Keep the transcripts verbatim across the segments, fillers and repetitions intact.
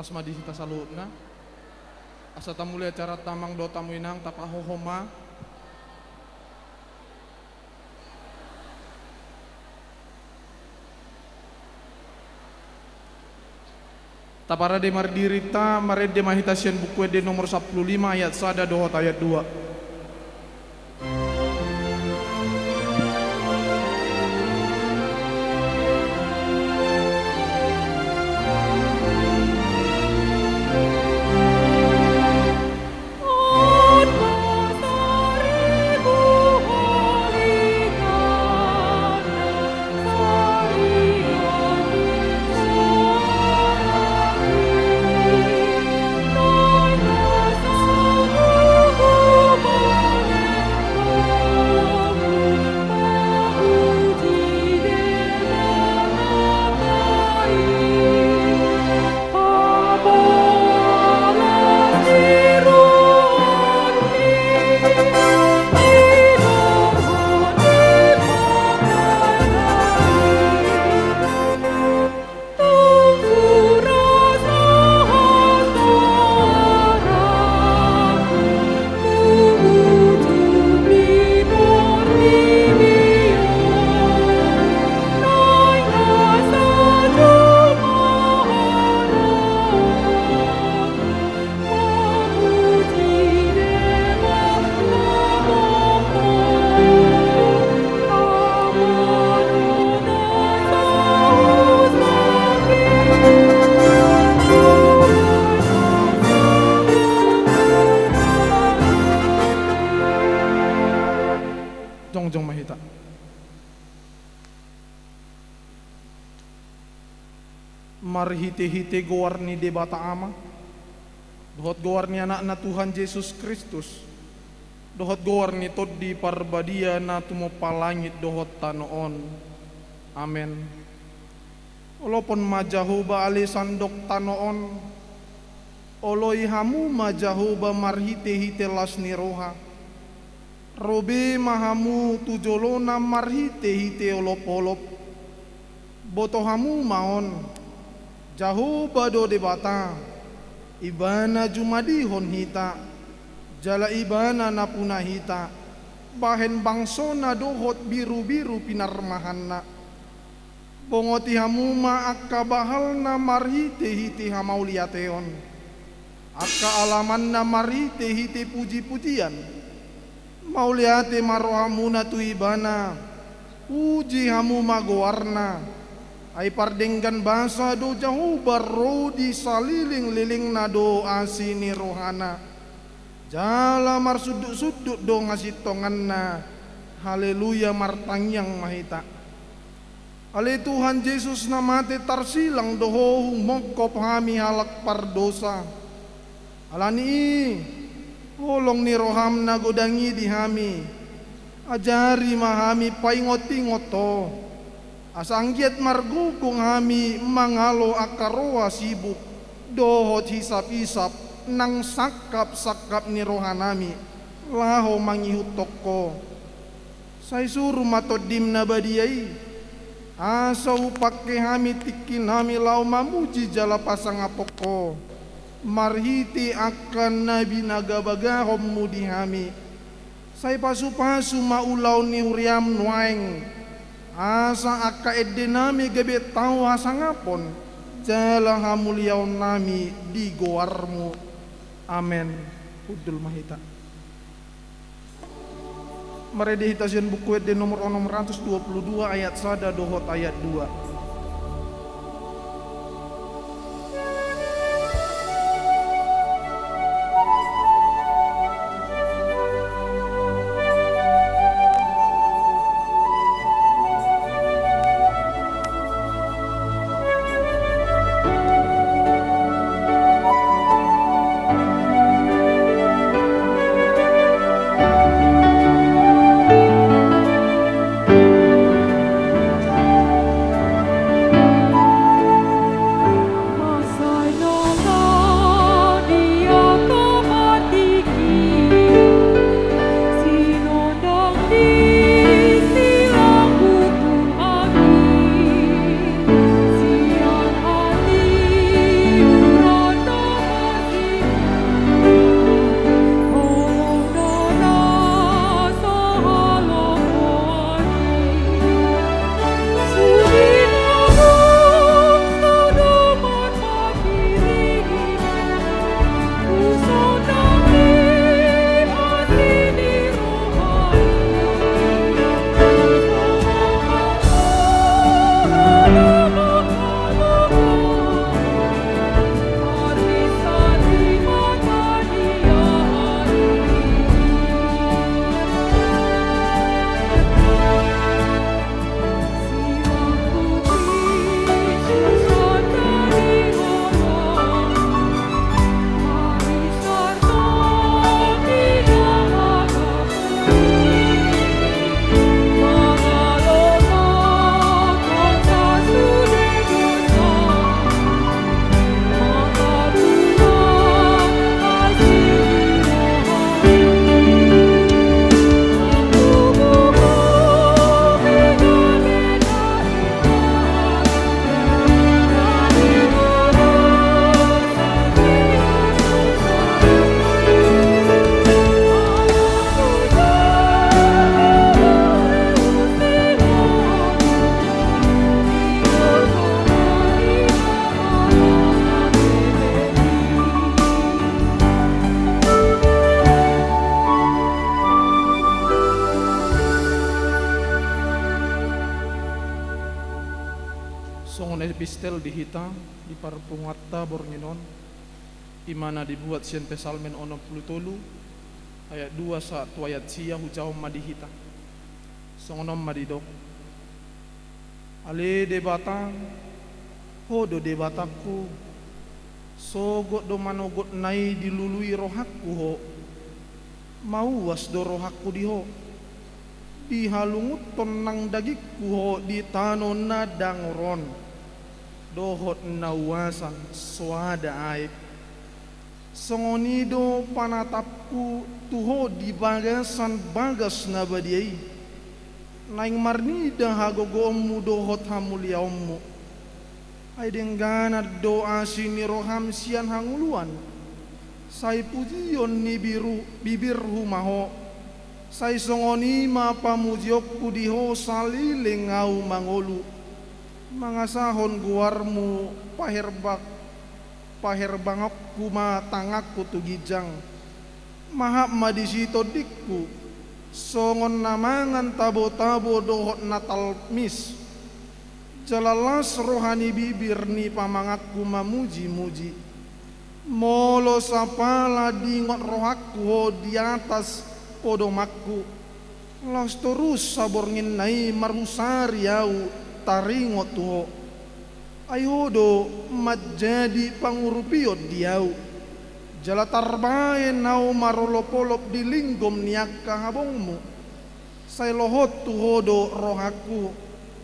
Las ma di hita saluhutna. Asa tamulai acaranta, amang dohot hamu inang, tapahohom ma. Taparade ma dirinta, marende ma hita sian Buku Ende nomor sampulu lima, ayat sada dohot ayat dua. Jongjong ma hita. Marhitehite goar ni Debata Ama, dohot goar ni Anakna Tuhan Jesus Kristus, dohot goar ni Tondi Parbadia na tumompa langit dohot tano on. Amen. Olopon ma Jahowa ale sandok tano on, oloi hamu ma Jahowa marhitehite las ni roha. Ro be ma hamu tu jolona marhitehite olopolop. Boto hamu ma on, Jahowa do Debata, Ibana jumadihon hita, jala Ibana napuna hita, bahen bangsona dohot birubiru pinarmahanna. Bongoti hamu ma angka bahalna marhitehite hamauliateon, angka alamanna marhitehite pujipujian. Mauliate ma rohamuna tu Ibana, puji hamu ma goarna. Ai pardenggan basa do Jahowa ro di salelenglelengna do asi ni rohana, jala marsundutsundut do hasintonganna. Haleluya, martangiang ma hita. Ale Tuhan Jesus na mate tarsilang do Ho humongkop hami halak pardosa. Ala ni i, holong ni roham na godang i di hami, ajari ma hami paingotingot Ho, asa anggiat margogo hami mangalo angka roha sibuk dohot hisapisap nang sangkapsangkap ni rohanami laho mangihuthon Ho. Sai suru ma Tondim na badia i, asa hupangke hami tingkinami laho mamuji jala pasangapon Ho marhite angka na binagabagahonmu di hami. Sai pasupasu ma ulaon ni huriam nuaeng, asa angka endenami gabe tau hasangapon jala hamuliaonnami di goarmu. Amen. Hundul ma hita. Marende hita sian Buku Ende nomor onom ratus dua puluh dua, ayat sada dohot ayat dua. Epistel di hita di parpunguanta borngin on, i ma na dibuat sian Psalmen onom pulu tolu, ayat dua sahat tu ayat sia, hujaha ma di hita. Songon on ma didok: Ale Debata, Ho do Debatangku, sogot do manogotna i dilului rohangku Ho. Mauas do rohangku di Ho, dihalungunhon nang dagingku Ho di tano na dangor on, dohot na uasan soada aek. Songon i do panatapku tu Ho di bagasan bagas na badia i, naeng marnida hagogoonmu dohot hamuliaonmu. Ai dengganan do asi ni roham sian hangoluan, sai pujion ni biru, bibirhu ma Ho. Sai songon i ma pamujionku di Ho saleleng ahu mangolu. Mangasahon goarmu paherbak, paherbangonku ma tanganku tu ginjang. Mahap ma disi tondingku, songon na mangan tabo-tabo dohot na talmis. Jala las roha ni bibir ni pamanganku mamuji-muji. Molo sapala diingot rohangku Ho di atas podomanku, laos torus sabornginna i marhusari ahu taringot tu Ho. Ai Ho do manjadi pangurupion di ahu, jala tarbaen ahu marolop-olop di linggom ni angka habongmu. Sai lohot tu Ho do rohangku,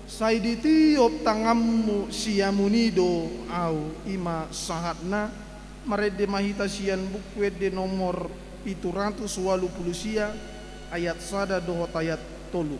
sai ditiop tanganmu siamun i do ahu. I ma sahatna. Marende ma hita sian Buku Ende nomor pitu ratus ualu pulu sia, ayat sada dohot ayat tolu.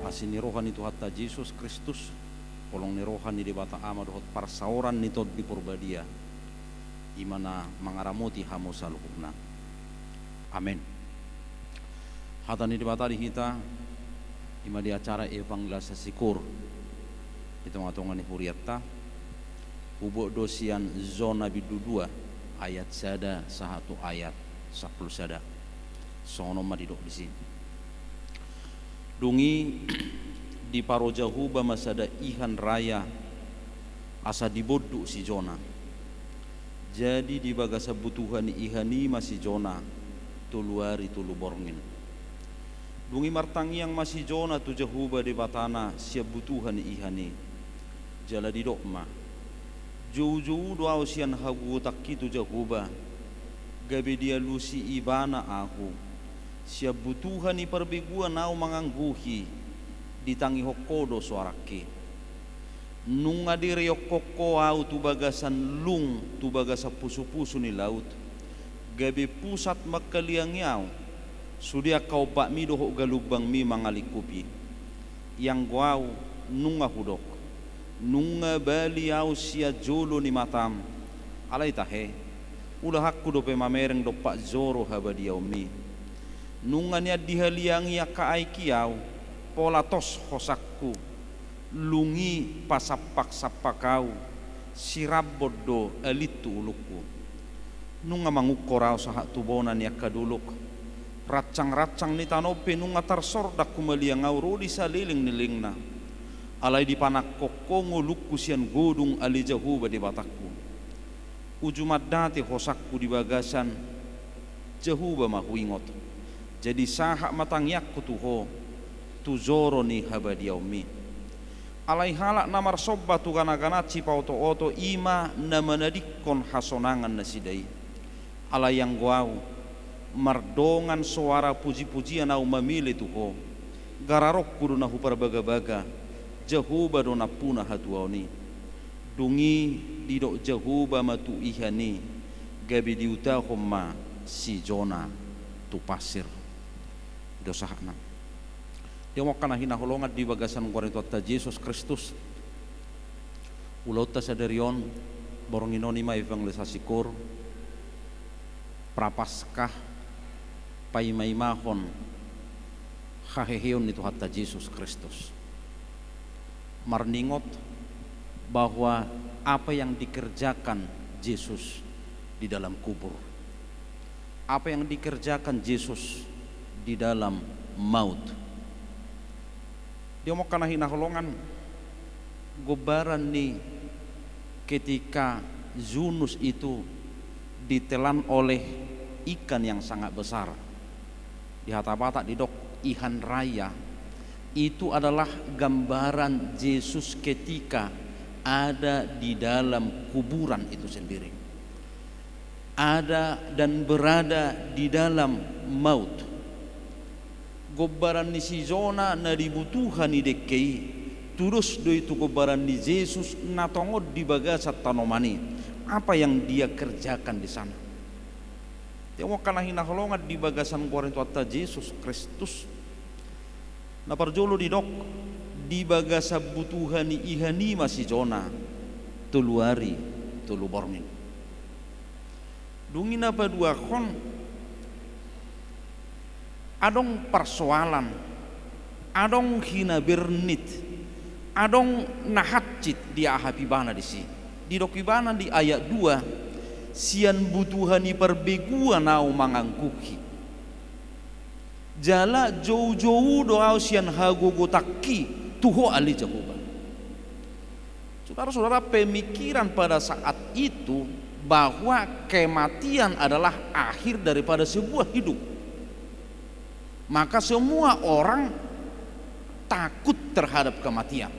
Asi ni roha ni Tuhanta Jesus Kristus, holong ni roha ni Debata Ama dohot parsaoran ni Tondi Porbadia, i ma na mangaramoti hamu saluhutna. Amen. Hata ni Debata di hita, i ma di acara evangelisasi koor di tonga-tonga ni hurianta. Hubuat do sian Jona bindu dua ayat sada sahat tu ayat sampulu sada. Songon on ma didok disi. Dung i diparo Jahowa ma sada ihan raya asa dibondut si Jona. Jadi di bagasan butuha ni ihan i ma si Jona tolu ari tolu borngin. Dung i martangiang ma si Jona tu Jahowa Debatana sian butuha ni ihan i. Jala didok ma: Joujou do ahu sian hagogotanki tu Jahowa, gabe dialusi Ibana ahu. Sian butuha ni parbegu ahu mangangguhi, ditangihon Ho do soarangki. Nunga direonghon Ho ahu tu bagasan lung, tu bagasan pusupusu ni laut, gabe pusat mangkaliangi ahu. Sude angka ombakmi dohot galumbangmi mangalingkupi. Ianggo ahu nunga hudok, nunga bali ahu sian jolo ni matam. Alai tahe, ulahanku dope mamereng dompak joro habadiaonmi. Nunga nian dihaliangi angka aek i ahu, pola tos hosangku. Lung i pasampak-sampak ahu, sirambon do alin tu ulungku. Nunga mangungkor ahu sahat tu bona ni angka dolok. Rancang-rancang ni tano pe nunga tarsordang humaliang ahu ro di saleleng ni lelengna. Alai dipanangkok Ho ngolungku sian godung, ale Jahowa Debatangku. Uju mandate hosangku di bagasan Jahowa ma huingot. Jadi sahat ma tangiangku tu Ho, tu joro ni habadiaonmi. Alai halak na marsomba tu gana-gana sipaoto-oto, i ma na manadingkon hasonangan nasida i. Alai anggo ahu, mardongan soara puji-pujian ahu mamele tu Ho. Gararongku do na huparbaga-baga, Jahowa do nampuna hatuaon i. Dung i didok Jahowa ma tu ihan i, gabe diutahon ma si Jona tu pasir. I do sahatna. Di hamu angka na hinaholongan di bagasan goar ni Tuhanta Jesus Kristus, ulaonta sadari on, borngin on i ma evangelisasi koor, Prapaskah, paima-imahon haheheon ni Tuhanta Jesus Kristus. Marningot bahwa apa yang dikerjakan Jesus di dalam kubur, apa yang dikerjakan Jesus di dalam maut. Di hamu angka na hinaholongan, gombaran ni ketika Yunus itu ditelan oleh ikan yang sangat besar. Di hata Batak didok ihan raya, itu adalah gambaran Jesus ketika ada di dalam kuburan itu sendiri. Ada dan berada di dalam maut. Gombaran ni si Jona na di butuha ni dengke i, tudos do i tu gombaran ni Jesus na tongon di bagasan tanoman i. Apa yang dia kerjakan di sana? Di hamu angka na hinaholongan di bagasan goar ni Tuhanta Jesus Kristus, na parjolo didok, di bagasan butuha ni ihan i ma si Jona tolu ari tolu borngin. Dung i na paduahon, adong parsoalan, adong hinabirnit, adong na hansit diahap ibana disi. Didok ibana di ayat dua, sian butuha ni parbeguan ahu mangangguhi. Jala joujou do ahu sian hagogotanki tu Ho ale Jahowa. Saudara-saudara, pemikiran pada saat itu bahwa kematian adalah akhir daripada sebuah hidup. Maka semua orang takut terhadap kematian.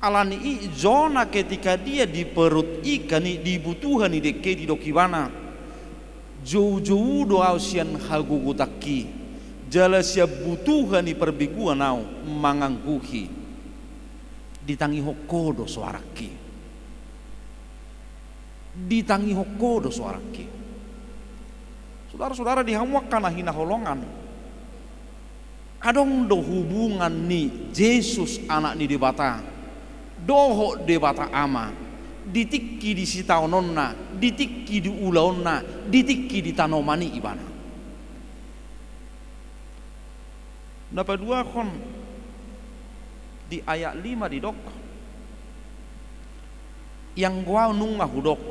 Alani i Jona ketika dia di perut ikan i, di butuha ni dengke i, didok ibana, joujou do ahu sian hagogotanki, jala sian butuha ni parbeguan ahu mangangguhi. Ditangihon Ho do soarangki. Ditangihon Ho do soarangki. Saudara-saudara, di hamu angka na hinaholongan, adong do hubungan ni Jesus, Anak ni Debata, dohot Debata Ama, di tingki di sitaononna, di tingki di ulaonna, di tingki di tanoman i ibana. Na paduahon, di ayat lima didok, ianggo ahu nunga hudok,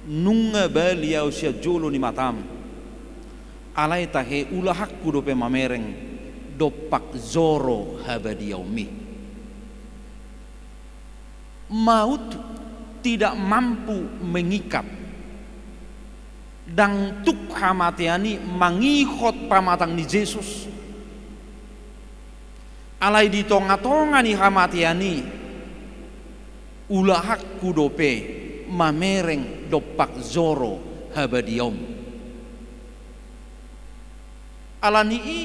nunga bali ahu sian jolo ni matam. Alai tahe, ulahanku dope mamereng dompak joro habadiaonmi. Maut tidak mampu mengikat. Ndang tuk hamatean i mangihot pamatang ni Jesus. Alai di tonga-tonga ni hamatean i, Ulahanku dope mamereng dompak joro habadiaonMu. Alani i,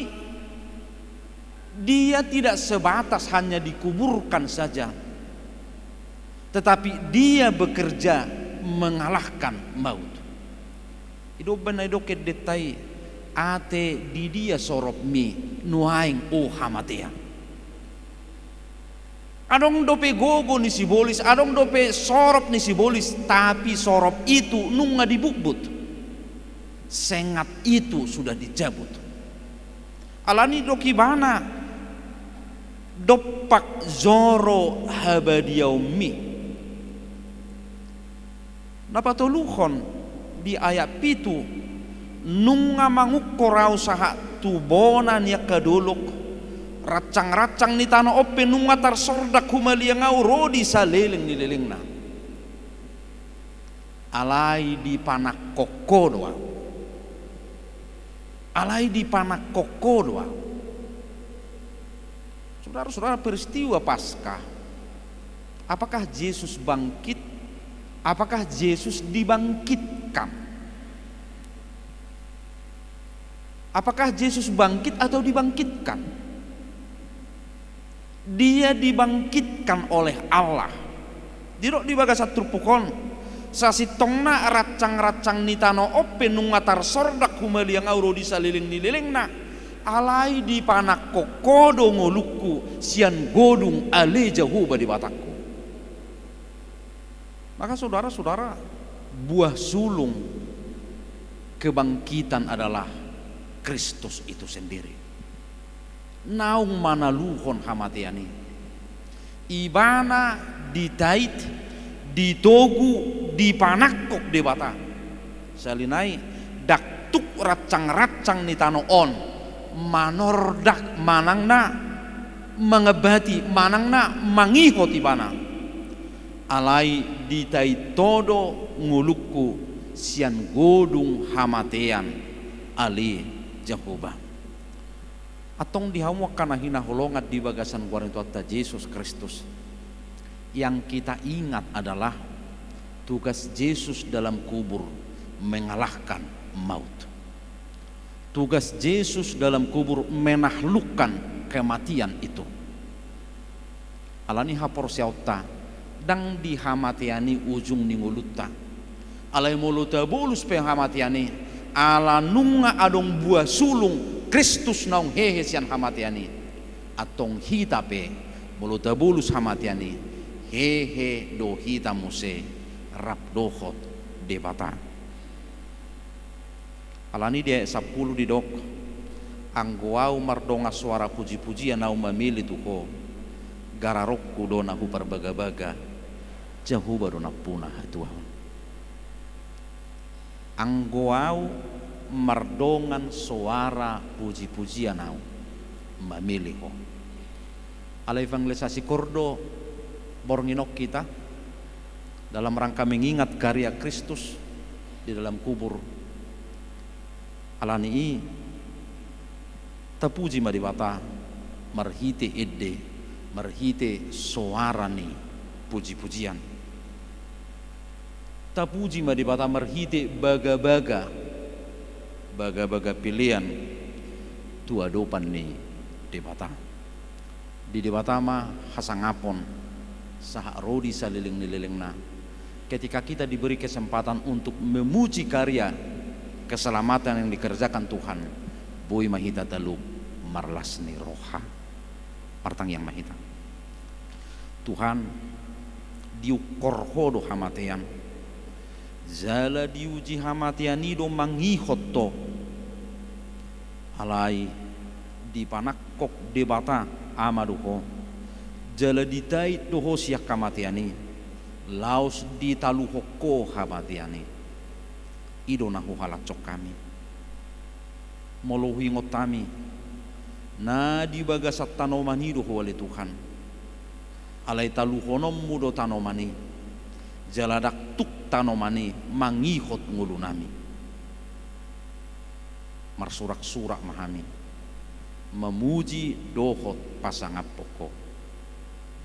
Dia tidak sebatas hanya dikuburkan saja, tetapi Dia bekerja mengalahkan maut. I do umbahen na didok endenta i, ate di dia soropmi nuaeng, o hamatean. Adong dope gogo ni sibolis, adong dope sorop ni sibolis, tapi sorop itu nunga dibutbut. Sengat itu sudah dicabut. Alani i didok ibana, dompak joro habadiaonMi. Na patoluhon di ayat pitu, nunga mangungkor ahu sahat tu bona ni angka dolok, rancang-rancang ni tano on pe nunga tarsordak humaliang ahu ro di saleleng ni lelengna. Alai dipanangkok Ho do ahu. Alai dipanangkok Ho do ahu. Saudara-saudara, peristiwa Paskah, apakah Jesus bangkit? Apakah Jesus dibangkitkan? Apakah Jesus bangkit atau dibangkitkan? Dia dibangkitkan oleh Allah. Didok di bagasan turpuk on, sasintongna rancang-rancang ni tano on pe nunga tarsordak humaliang ahu ro di saleleng ni lelengna, alai dipanangkok Ho do ngolungku sian godung, ale Jahowa Debatangku. Maka saudara-saudara, buah sulung kebangkitan adalah Kristus itu sendiri. Naung manaluhon hamatean i. Ibana ditait, ditogu, dipanangkok Debata. Sahali nai, ndang tuk rancang-rancang ni tano on manordak manang na mangambati manang na mangihot ibana. Alai ditait Ho do ngolungku sian godung hamatean, ale Jahowa. Antong di hamu angka na hinaholongan di bagasan goar ni Tuhanta Jesus Kristus, yang kita ingat adalah tugas Jesus dalam kubur mengalahkan maut. Tugas Jesus dalam kubur menaklukkan kematian itu. Alani haporseaonta, ndang di hamatean i ujung ni ngolunta. Alai molo tabolus pe hamatean i, ala nunga adong buah sulung Kristus naung hehe sian hamatean i. Antong hita pe, molo tabolus hamatean i, hehe do hita muse rap dohot Debata. Alani di ayat sampulu didok, anggo ahu mardongan soara puji-pujian ahu mamele tu Ho, gararonku do na huparbagabaga, Jahowa do nampuna hatuaon. Anggo ahu mardongan soara puji-pujian ahu mamele Ho. Alai evangelisasi koor do borngin on hita dalam rangka mengingat karya Kristus di dalam kubur. Alani i, tapuji ma Debata marhite ende, marhite soara ni puji-pujian. Tapuji ma Debata marhite bagabaga, bagabaga pelean tu adopan ni Debata. Di Debata ma hasangapon sahat ro di saleleng ni lelengna. Ketika kita diberi kesempatan untuk memuji karya keselamatan yang dikerjakan Tuhan, boi ma hita talup marlas ni roha. Martangiang ma hita. Tuhan, diungkor Ho do hamatean. Jala diuji hamatean i do mangihot Ho. Alai dipanangkok Debata Ama do Ho. Jala ditait do Ho sian hamatean i. Laos ditaluhon Ho hamatean i. I do na huhalashon hami. Molo huingot hami, na di bagasan tanoman i do Ho ale Tuhan. Alai taluhononmu do tanoman i, jala ndang tuk tanoman i mangihot ngolunami. Marsurak-surak ma hami, mamuji dohot pasangaphon Ho.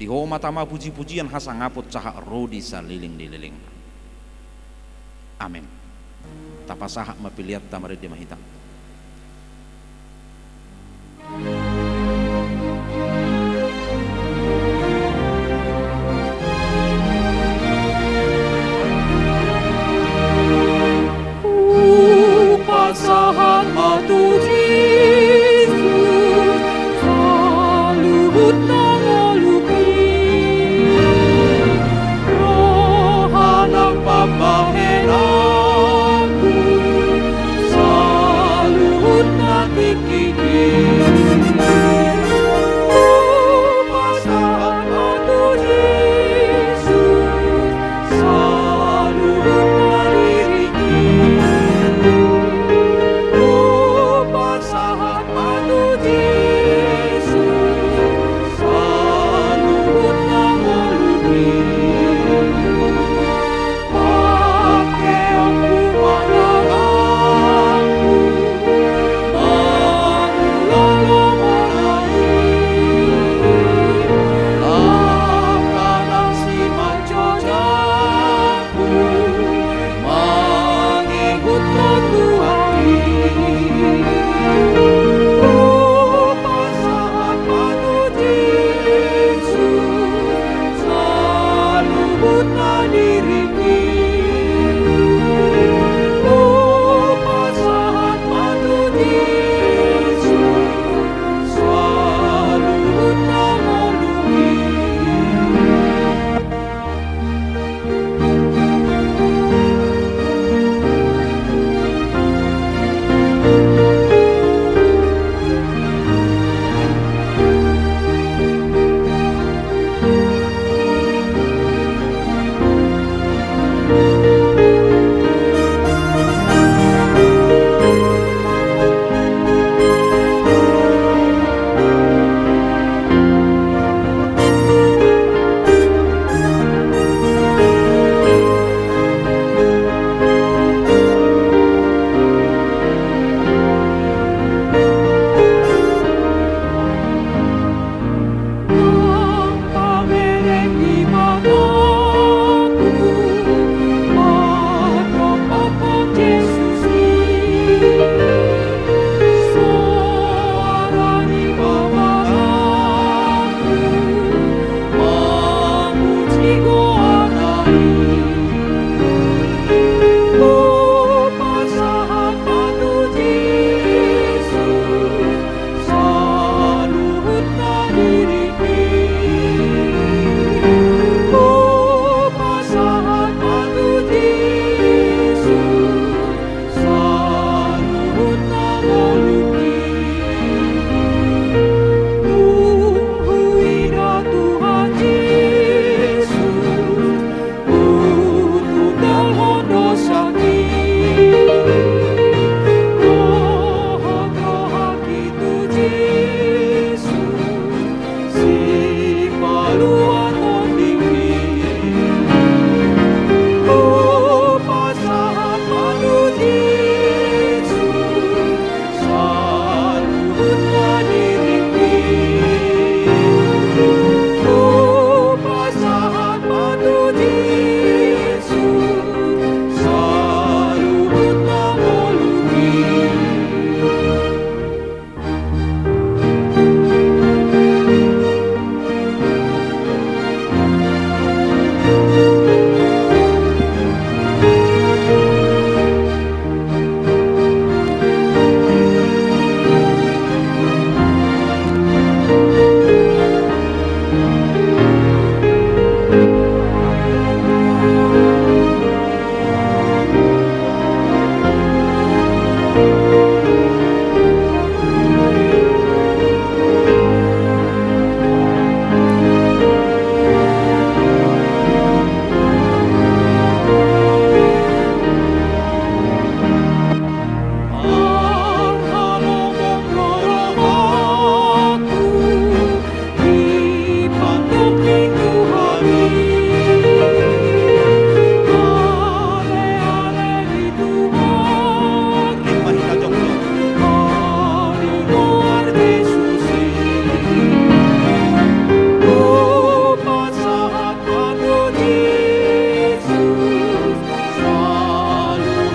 Di Ho ma tama puji-pujian, hasangapon sahat ro di saleleng ni lelengna. Amen. Tapasahat ma peleanta, marende ma hita. Hupasahat ma tu Jesus saluhut na ngolungki, roha nang pambahenanku, sa-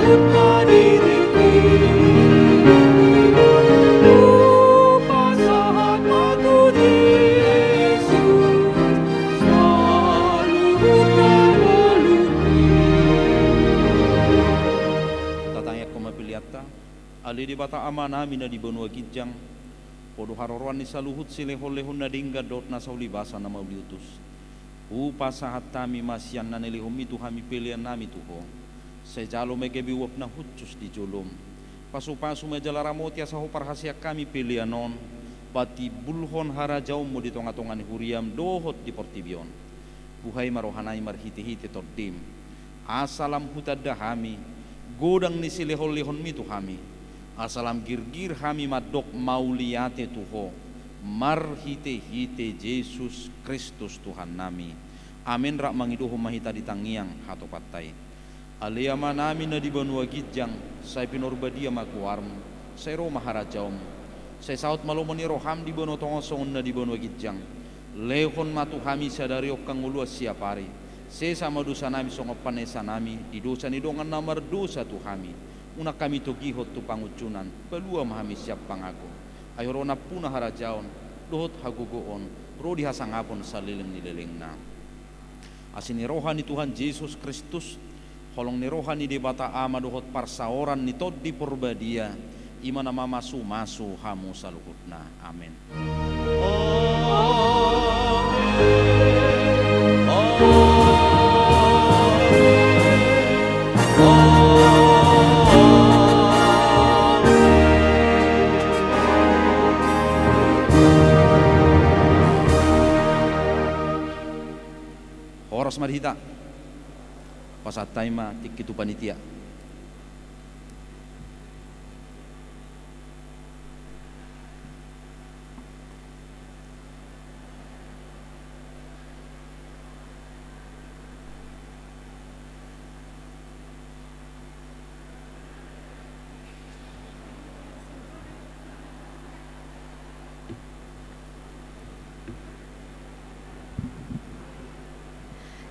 Pasahat ma tu Jesus saluhut na ngolumi. Tatangianghon ma peleanta. Ale Debata Amanami na di banua ginjang, Ho do haroroan ni saluhut silehonlehon na denggan dohot na saulibasa na mauliutus. Hupasahat hami ma sian na nilehonMi tu hami peleannami tu Ho. Sai jalo ma gabe uap na hushus di joloM. Pasupasu ma jala ramoti asa Ho parhaseang hami pelean on, patimbulhon harajaonMu di tongatonga ni huriaM dohot di portibi on. Buhai ma rohanami marhitehite TondiM, asa lam hutanda hami godang ni silehonlehonMi tu hami, asa lam girgir hami mandok mauliate tu Ho, marhitehite Jesus Kristus Tuhannami. Amen. Rap mangidohon ma hita di tangiang hatopanta i. Ale Amanami na di banua ginjang, sai pinarbadia ma goarMu, sai ro ma harajaonMu, sai saut ma lomo ni rohaM di banua tonga on songon na di banua ginjang. Lehon ma tu hami sadari on hangoluan siapari. Sesa ma dosanami songon panesanami di dosa ni dongan na mardosa tu hami. Unang hami togihon tu pangunjunan, palua ma hami sian pangago. Ai Ho do nampuna harajaon, dohot hagogoon, ro di hasangapon saleleng ni lelengna. Asi ni roha ni Tuhan Jesus Kristus, holong ni roha ni Debata Ama dohot parsaoran ni Tondi Porbadia, i ma na mamasumasu hamu saluhutna. Amen. Horas ma di hita. Pasahat hami ma tingki tu panitia.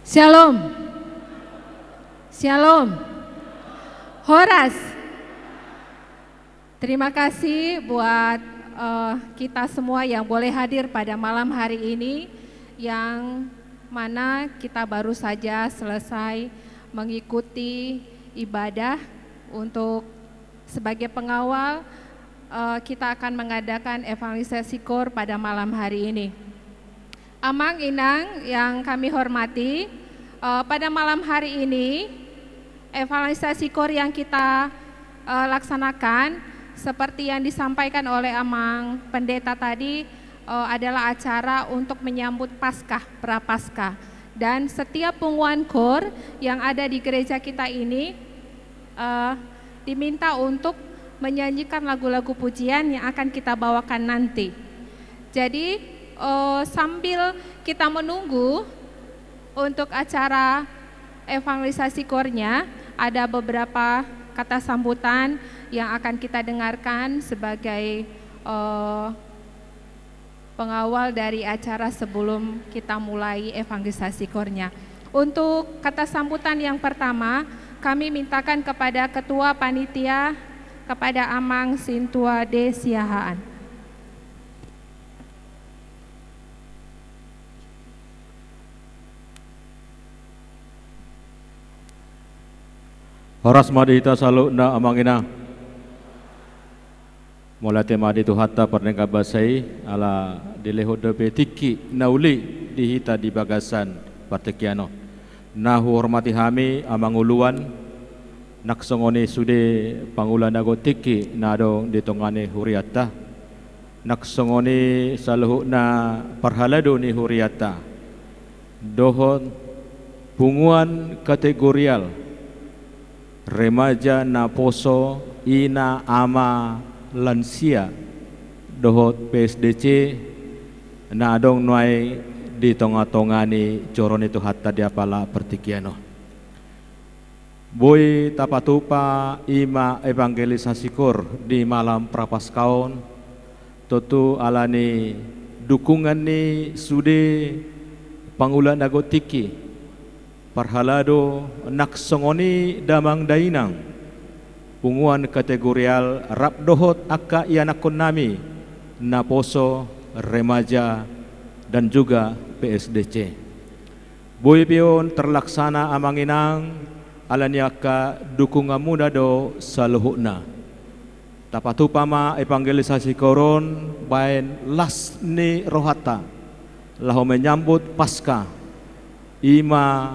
Syalom. Syalom. Horas. Terima kasih buat, eh, kita semua yang boleh hadir pada malam hari ini, yang mana kita baru saja selesai mengikuti ibadah untuk sebagai pengawal, eh, kita akan mengadakan evangelisasi koor pada malam hari ini. Amang, Inang yang kami hormati, eh, pada malam hari ini, evangelisasi koor yang kita, eh, laksanakan, seperti yang disampaikan oleh Amang Pendeta tadi, eh, adalah acara untuk menyambut Paskah, Prapaskah. Dan setiap punguan koor yang ada di gereja kita ini, eh, diminta untuk menyanyikan lagu-lagu pujian yang akan kita bawakan nanti. Jadi, eh, sambil kita menunggu untuk acara evangelisasi koornya, ada beberapa kata sambutan yang akan kita dengarkan sebagai, eh, pengawal dari acara sebelum kita mulai evangelisasi koornya. Untuk kata sambutan yang pertama, kami mintakan kepada Ketua Panitia, kepada Amang Sintua D Siahaan. Horas ma di hita saluhutna, Amang Inang. Mauliate ma di Tuhanta pardenggan basa i, ala dilehon dope tingki na uli di hita di bagasan partingkian on. Na huhormati hami amang uluan, nang songon i sude pangula na gok tingki na adong di tonga ni hurianta, nang songon i saluhutna parhalado ni hurianta, dohot punguan kategorial, remaja, naposo, ina, ama, lansia, dohot P S D C na adong nuaeng di tongatonga ni joro ni Tuhanta di apala partingkian on. Boi tapatupa i ma evangelisasi koor di malam Prapaskah on, tontu ala ni dukungan ni sude pangula na gok tingki, parhalado, nang songon i damang dainang, Punguan kategorial rap dohot angka ianakkonnami, naposo, remaja, dan juga P S D C. Boi pe on terlaksana amang inang, ala ni angka dukunganmuna do saluhutna. Tapatupa ma evangelisasi koor on baen las ni rohanta laho menyambut Paskah, i ma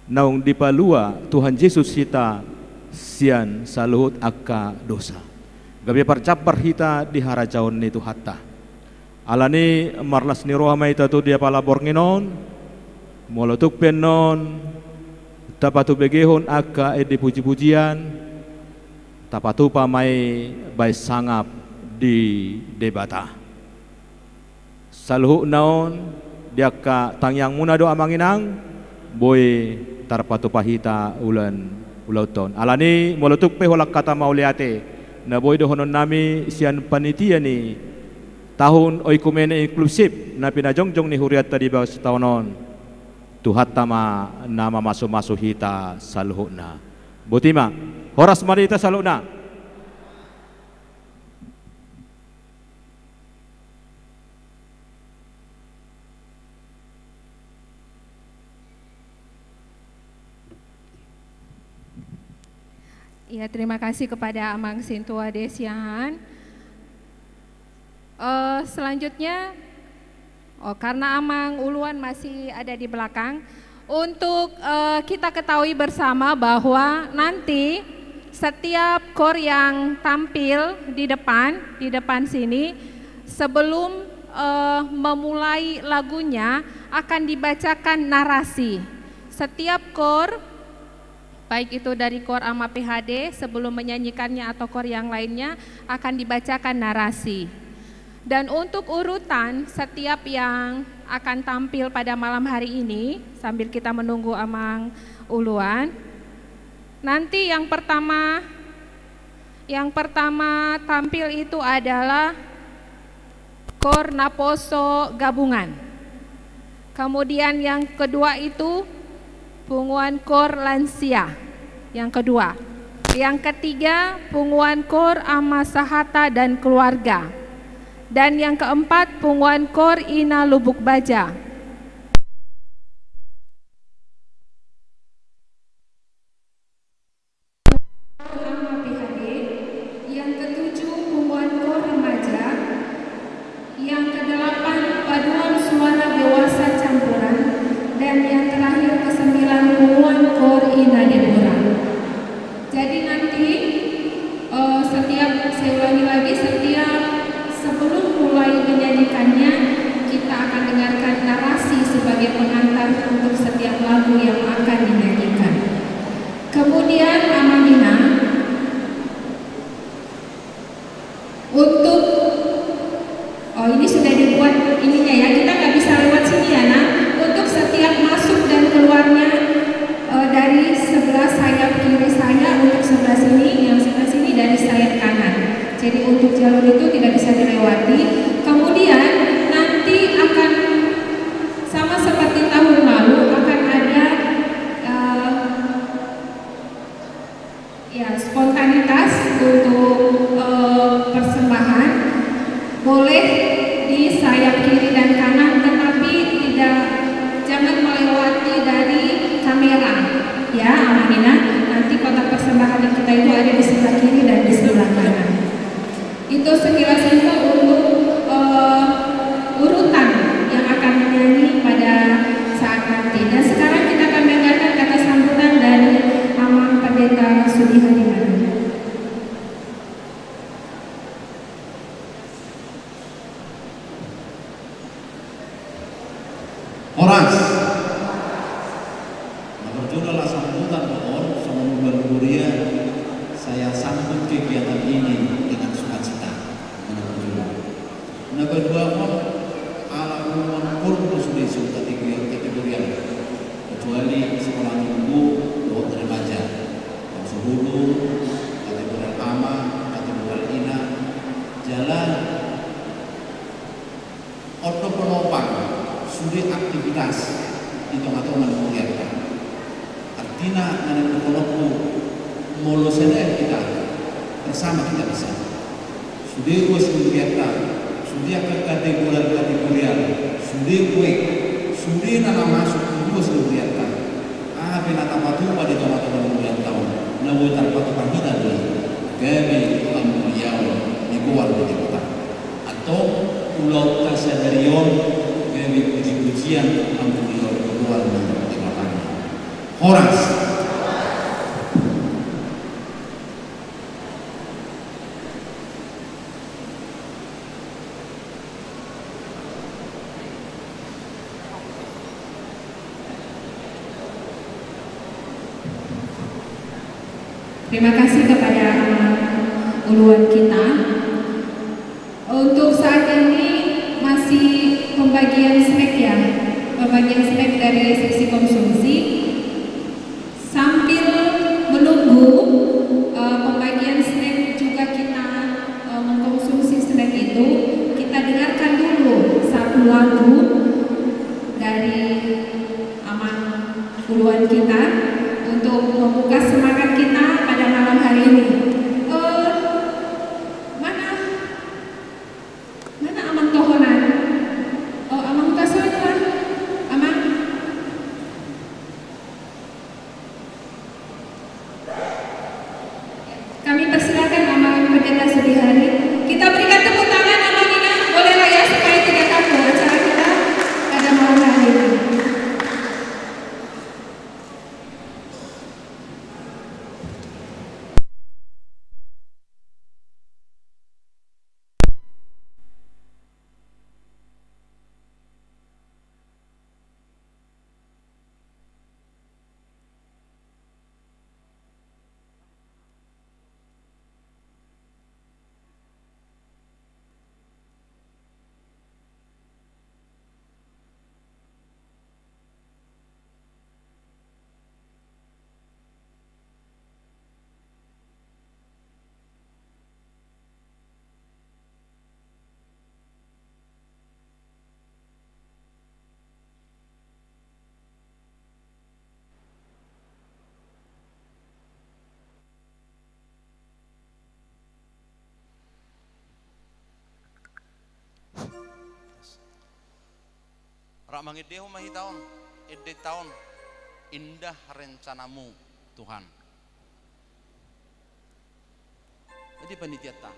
naung dipalua Tuhan Jesus hita sian saluhut angka dosa. Gabe parjambar hita di harajaon ni Tuhanta. Ala ni marlas ni roha ma hita tu di apala borngin on, molo tung pe annon tapatubegehon angka ende pujipujian, tapatupa ma i baen sangap di Debata. Saluhutna on di angka tangiangmuna do amang inang, boi tarpatupa hita ulaon, ulaonta on. Ala ni molo tung pe holan hata mauliate na boi dohononnami sian panitia ni tahun oikumene inklusif na pinajongjong ni hurianta di bagasan taon on, Tuhanta ma na mamasumasu hita saluhutna. Boti ma, horas ma di hita saluhutna. Ya, terima kasih kepada Amang Sintua Desiahan. Eh, selanjutnya, oh, karena Amang Uluan masih ada di belakang, untuk, eh, kita ketahui bersama bahwa nanti setiap koor yang tampil di depan, di depan sini, sebelum, eh, memulai lagunya, akan dibacakan narasi. Setiap koor, baik itu dari koor Ama P H D sebelum menyanyikannya atau koor yang lainnya, akan dibacakan narasi. Dan untuk urutan setiap yang akan tampil pada malam hari ini, sambil kita menunggu Amang Uluan, nanti yang pertama, yang pertama tampil itu adalah koor Naposo Gabungan. Kemudian yang kedua itu punguan koor lansia. Yang kedua. Yang ketiga, punguan koor Ama Sahata dan Keluarga. Dan yang keempat, punguan koor Ina Lubuk Baja. Ama P H D, yang ketujuh punguan koor remaja, yang kedelapan paduan suara dewasa campuran, dan yang terakhir kesembilan punguan koor Ina Debora. Jadi nanti, eh, setiap, saya ulangi lagi, setiap sebelum mulai menyanyikannya, kita akan dengarkan narasi sebagai pengantar untuk setiap lagu yang akan dinyanyikan. Kemudian, Amang Ina, untuk, oh, ini sudah dibuat ininya ya, kita nggak bisa lewat sini ya, Nak. Untuk setiap masuk dan keluarnya, eh, dari sebelah sayap kiri saya, untuk sebelah sini, yang sebelah sini dari sayap kanan. Jadi untuk jalur itu tidak bisa dilewati. Kemudian nanti akan sama seperti tahun lalu, akan ada, eh, ya, spontanitas untuk, eh, persembahan. Boleh di sayap kiri dan kanan, tetapi tidak, jangan melewati dari kamera. Ya, Amang Ina, nanti kotak persembahan kita itu ada di sebelah kiri dan di sebelah kanan. Itu sekilas info untuk, eh, urutan yang akan menyanyi pada saat nanti. Dan sekarang kita akan dengarkan kata sambutan dari Amang Pendeta Sudi Hadiman. Horas. Na parjolo ala sambutan on, songon ulaon huria, saya sambut kegiatan ini dengan sukacita. Na parjolo. Na paduahon, ala punguan koor do sude sian kategori-, kategorian. Kecuali sekolah minggu dohot remaja. Naposo Hulu, kategorial ama, kategorial ina. Jala on do penopang sude aktivitas di tongatonga ni hurianta. Artina na nidok dohononku, Molo sadari hita, bersama kita bisa. Sude ruas ni hurianta, sude angka kategorial-kategorial, sude ue, sude na, na masuk tu ruas ni hurianta. Aha pe na tapatupa di tonga-tonga ni hurianta on, na boi tarpatupa hita do i, gabe hamuliaon ni goar ni Debata. Antong, ulaonta sadari on gabe puji-pujian, hamuliaon ni goar ni Debata. Horas. Terima kasih kepada Amang Uluan kita. Untuk saat ini masih pembagian snack ya, pembagian snack dari seksi konsumsi. Sambil menunggu, eh, pembagian snack juga kita, eh, mengkonsumsi snack itu, kita dengarkan dulu satu lagu dari Amang Uluan kita untuk membuka semangat kita pada malam hari ini. Eh, mana, mana Amang Tohonan? Oh, Amang Huta Soit lah. Amang. Kami persilakan Amang Pendeta Sudihari. Kita berikan tepuk tangan Amang Inang, bolehlah ya, supaya tidak kaku acara kita pada malam hari ini. Rap mangendehon ma hita on, endenta on, Indah Rencanamu, Tuhan. Jadi panitianta.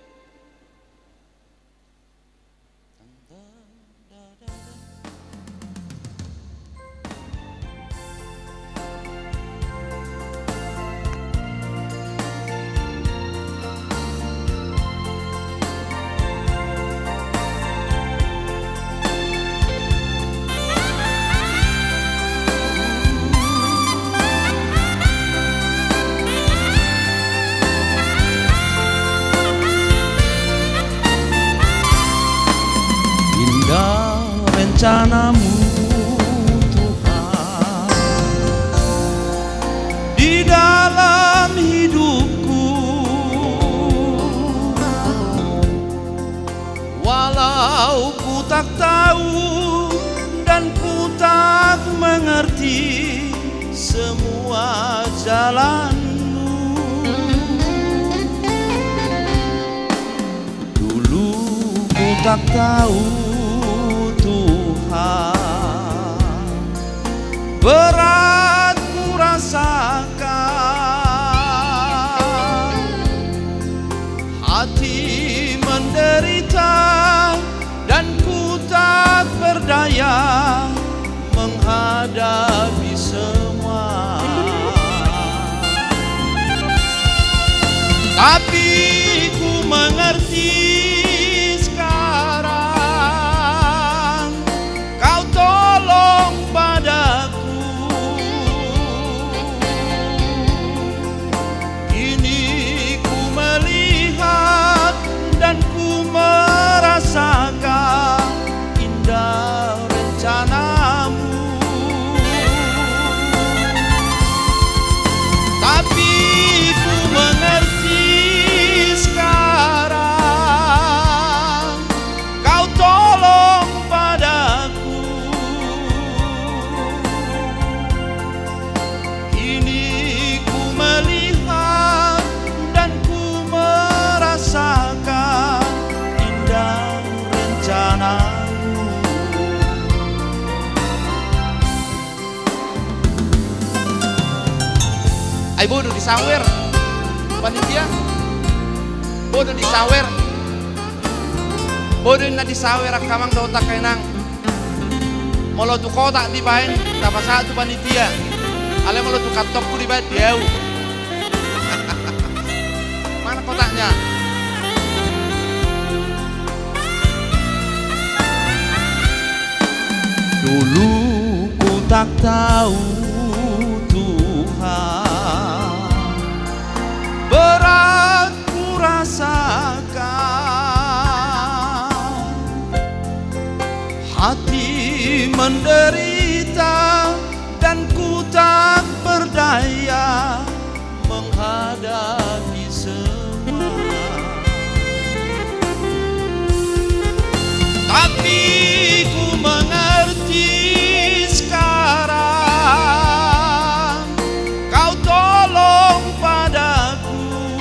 Indah rencanamu, Tuhan, di dalam hidupku. Walau ku tak tahu dan ku tak mengerti semua jalanmu. Dulu ku tak tahu, Tuhan, berat ku rasakan, hati menderita dan ku tak berdaya menghadapi semua. Tapi ku mengerti sekarang, Kau tolong padaku. Kini ku melihat dan ku merasakan indah rencanamu. Tapi ku mengerti sekarang, Sawer. Panitia. Boi do disawer. Boi do inna disawer angka amang dohot angka inang. Molo tu kotak dibaen, tapasahat tu panitia. Alai molo tu kantongku dibaen, di au. Mana kotaknya? Dulu ku tak tahu, Tuhan, berat ku rasakan, hati menderita dan ku tak berdaya menghadapi semua. Tapi ku mengerti sekarang, Kau tolong padaku.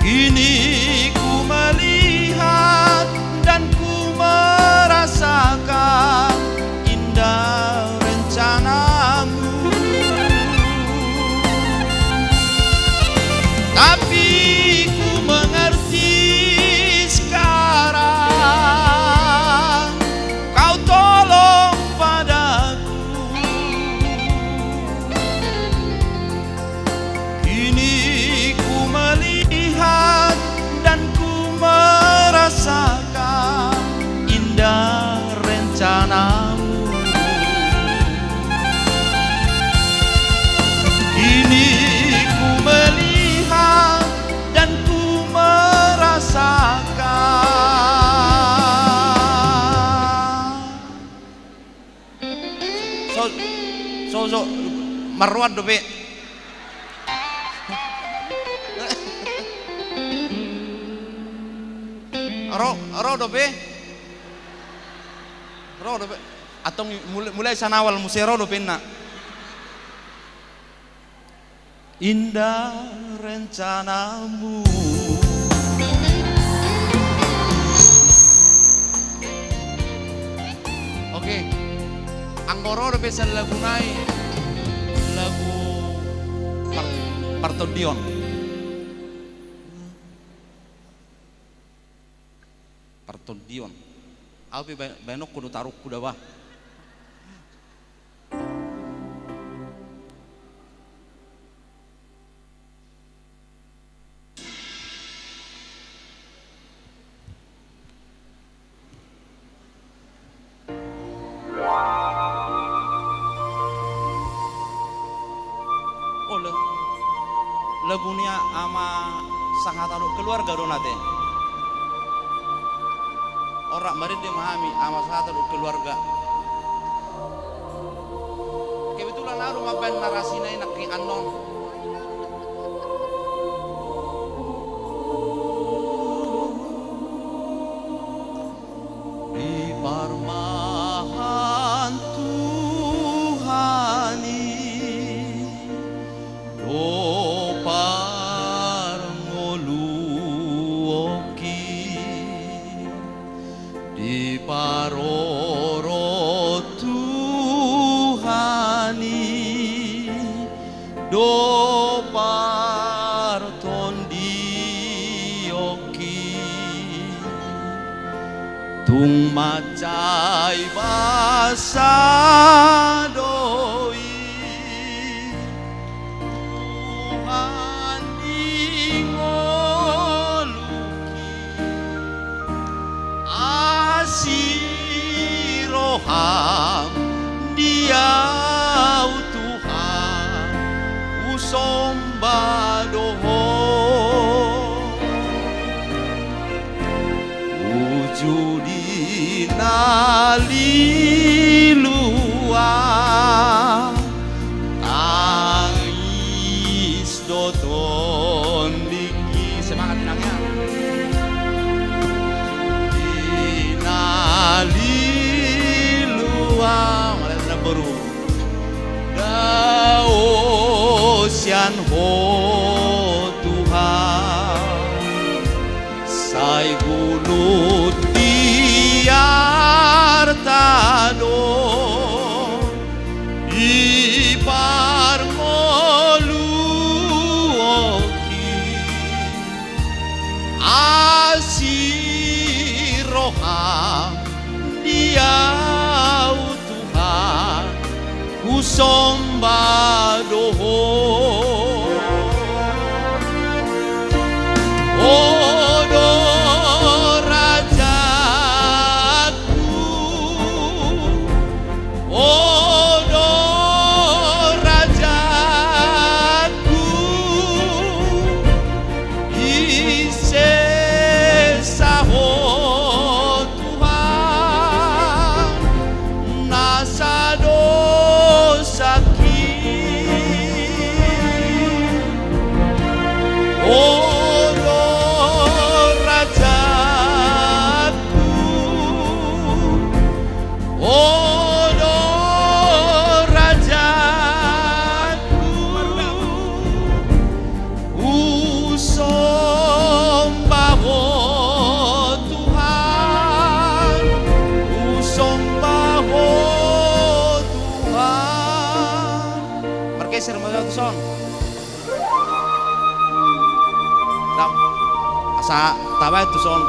Kini ku melihat dan ku merasakan indah rencanamu. Tapi ku mengerti sekarang, Kau tolong padaku. Kini ku melihat dan ku merasakan indah rencanamu. Kini ku melihat dan ku merasakan. So, so, so, marroan dope. Ro, ro dope. Ro dope. Antong mulai, mulai sian awal muse, ro dope inna. Indah rencanamu. Oke. Anggo ro dope sian lagu nai, lagu par-, partondion. Partondion. Au pe ba-, baenonku do tarungku da bah. Olo. Lagu ni a-, ama sangkatan dohot keluarga do na te. Ora marende ma hami ama sangkatan dohot keluarga. Kebetulan au do mambaen narasina i nangkin annon. Diparmahan Tuhan i do parngoluonki, diparorot Tuhan i do partondionki. Tung mansai basa do i Tuhan di ngolungki. Asi roham di au Tuhan, husomba do Ho. Uju di na lilu tangis do tondingki. Semangat, Inang, ya. Di na lilu, mauliate, namboru. Dao sian Ho Tuhan, sai gulut di arta do, di do ho. Ho do rajaku, ho do rajaku, disesa ho Tuhan, na sadosaki. Ho do rajaku, ho do rajaku, husomba ho Tuhan, husomba ho Tuhan. Margeser ma tu son. Dam. Asa tabaen tu son.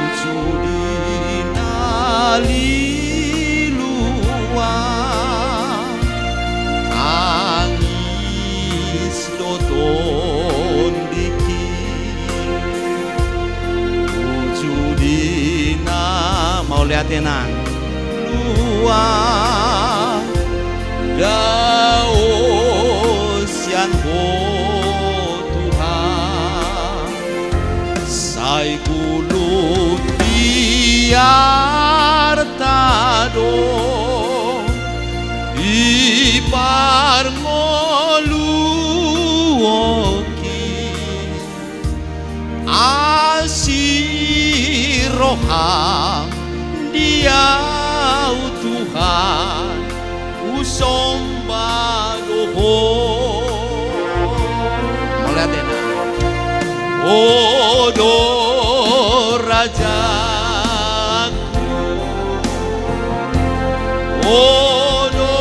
Uju di na lilu, tangis do tondingki. Uju di na, mauliate nang, lua, dao sian ho Tuhan. Sai gulung di arta do, di parngoluonki, asi roham di ahu Tuhan, husomba do ho. Mauliate nang. Ho do rajaku, ho do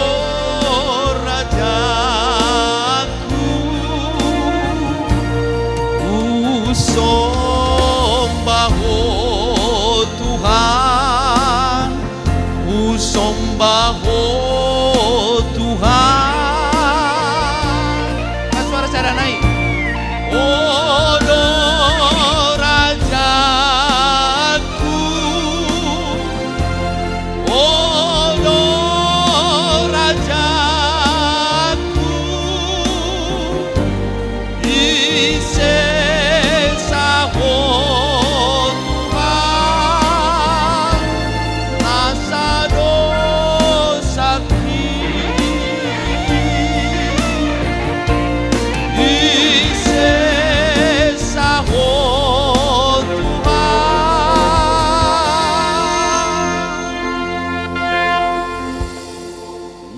rajaku, husomba ho Tuhan, husomba ho Tuhan. Angka suara sada nai. Ho do rajaku, ho do rajaku, disesa ho Tuhan, na sadosaki. Disesa ho Tuhan,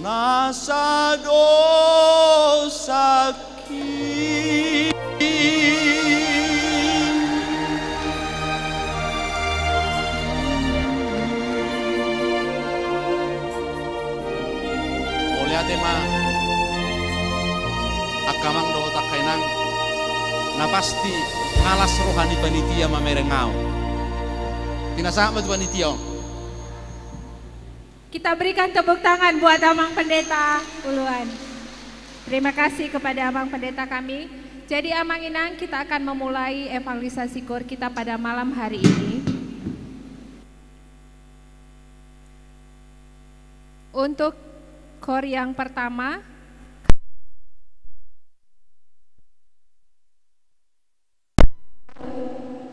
na sadosaki. Mauliate ma angka amang dohot angka inang, na pasti las roha ni panitia mamereng ahu. Pinasahat ma tu panitia on. Kita berikan tepuk tangan buat Amang Pendeta Uluan. Terima kasih kepada Amang Pendeta kami. Jadi, Amang Inang, kita akan memulai evangelisasi koor kita pada malam hari ini. Untuk koor yang pertama,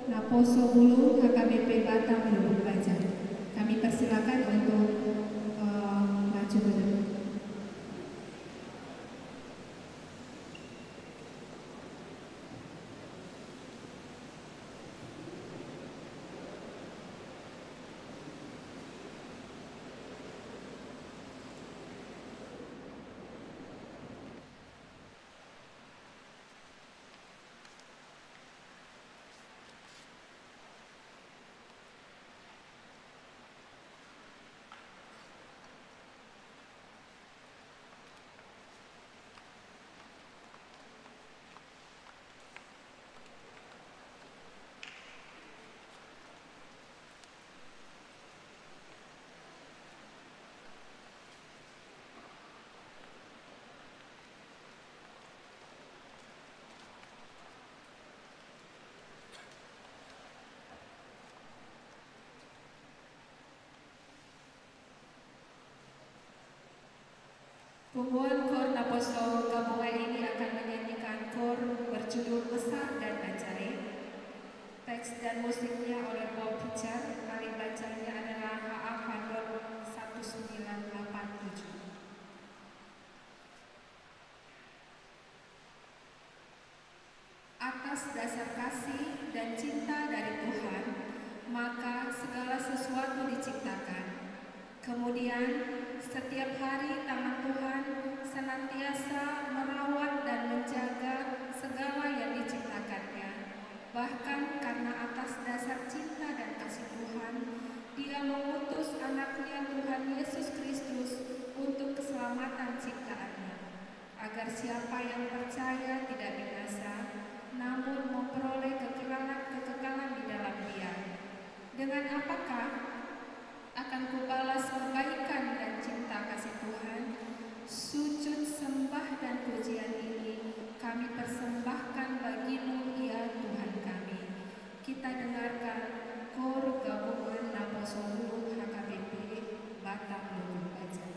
Naposobulung H K B P Batam Lubuk Baja. Kami persilakan untuk, eh, maju ke depan. Punguan Kor Naposo Gabungan ini akan menyanyikan kor berjudul Besar dan Ajaib. Teks dan musiknya oleh Bob Pitcher, kalimat bacanya adalah H A Fandot satu sembilan delapan tujuh. Atas dasar kasih dan cinta dari Tuhan, maka segala sesuatu diciptakan. Kemudian, setiap hari tangan Tuhan senantiasa merawat dan menjaga segala yang diciptakan-Nya. Bahkan karena atas dasar cinta dan kasih Tuhan, Dia mengutus Anak-Nya, Tuhan Yesus Kristus, untuk keselamatan ciptaan-Nya, agar siapa yang percaya tidak binasa, namun memperoleh kekekalan, kekekalan di dalam Dia. Dengan apakah akan kubalas kebaikan dan cinta kasih Tuhan? Sujud sembah dan pujian ini kami persembahkan bagi-Mu, ya Tuhan kami. Kita dengarkan kor gabungan Naposo Luhut H K B P Batam Luhut Baja.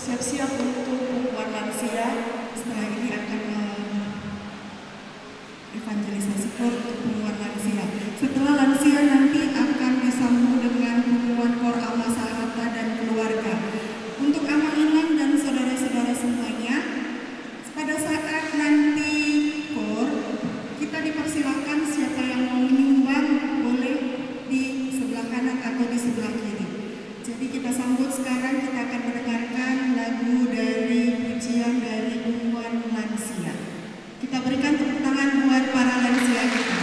Siap-siap untuk punguan lansia. Setelah ini akan me- evangelisasi KOR untuk punguan lansia. Setelah lansia nanti akan disambung dengan punguan KOR Ama Saharta dan keluarga. Untuk Amang Inang dan saudara-saudara semuanya, pada saat nanti KOR, kita dipersilakan, siapa yang mau menyumbang boleh di sebelah kanan atau di sebelah kiri. Jadi kita sambut sekarang, kita akan mendengarkan lagu dari pujian dari punguan lansia. Kita berikan tepuk tangan buat para lansia kita.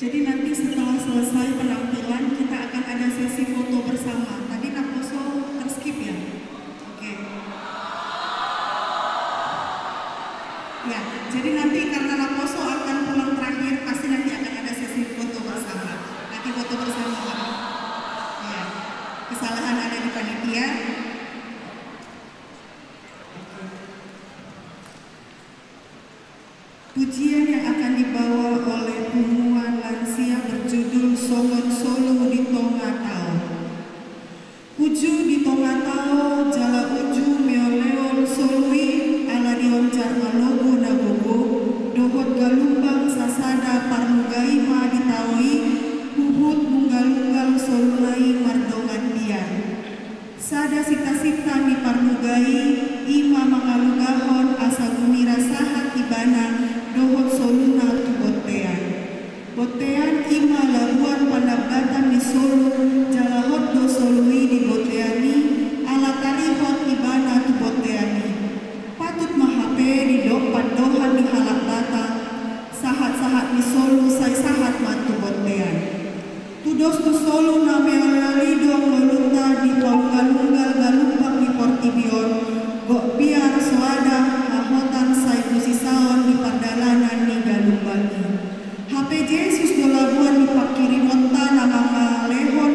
Jadi nanti setelah selesai penampilan, kita akan ada sesi foto bersama. Tadi naposo terskip ya? Oke. Ya, jadi nanti karena naposo akan pulang terakhir, pasti nanti akan ada sesi foto bersama. Nanti foto bersama, Pak. Ya, kesalahan ada di panitia. Pujian yang akan dibawa oleh punguan lansia berjudul Songon Solu di Tonga Tao. Uju di tonga tao jala uju meoleon solu i ala dionjar malogo na gogo, dohot galumbang sasada parmuga i ma di tao i, huhut munggal-unggal soluna i mardongan biar. Sada sinta-sinta ni parmuga i, i ma mangalugahon asa gumiras sahat ibana dohot soluna tu bontean. Bontean i ma labuan panambatan ni solu, jala hot do solu i di bontean i, ala tarihot ibana tu bontean i. Patut ma hape didok pandohan ni halak Batak, sahat-sahat ni solu sai sahat ma tu bontean. Tudos tu solu na meoleol i do ngolunta di paunggal-unggal galumbang ni portibi on, gok biar soada hahotan sai husisaon di pardalanan ni galumbang i. Hape Jesus do labuan ni pangkirimonta na mangalehon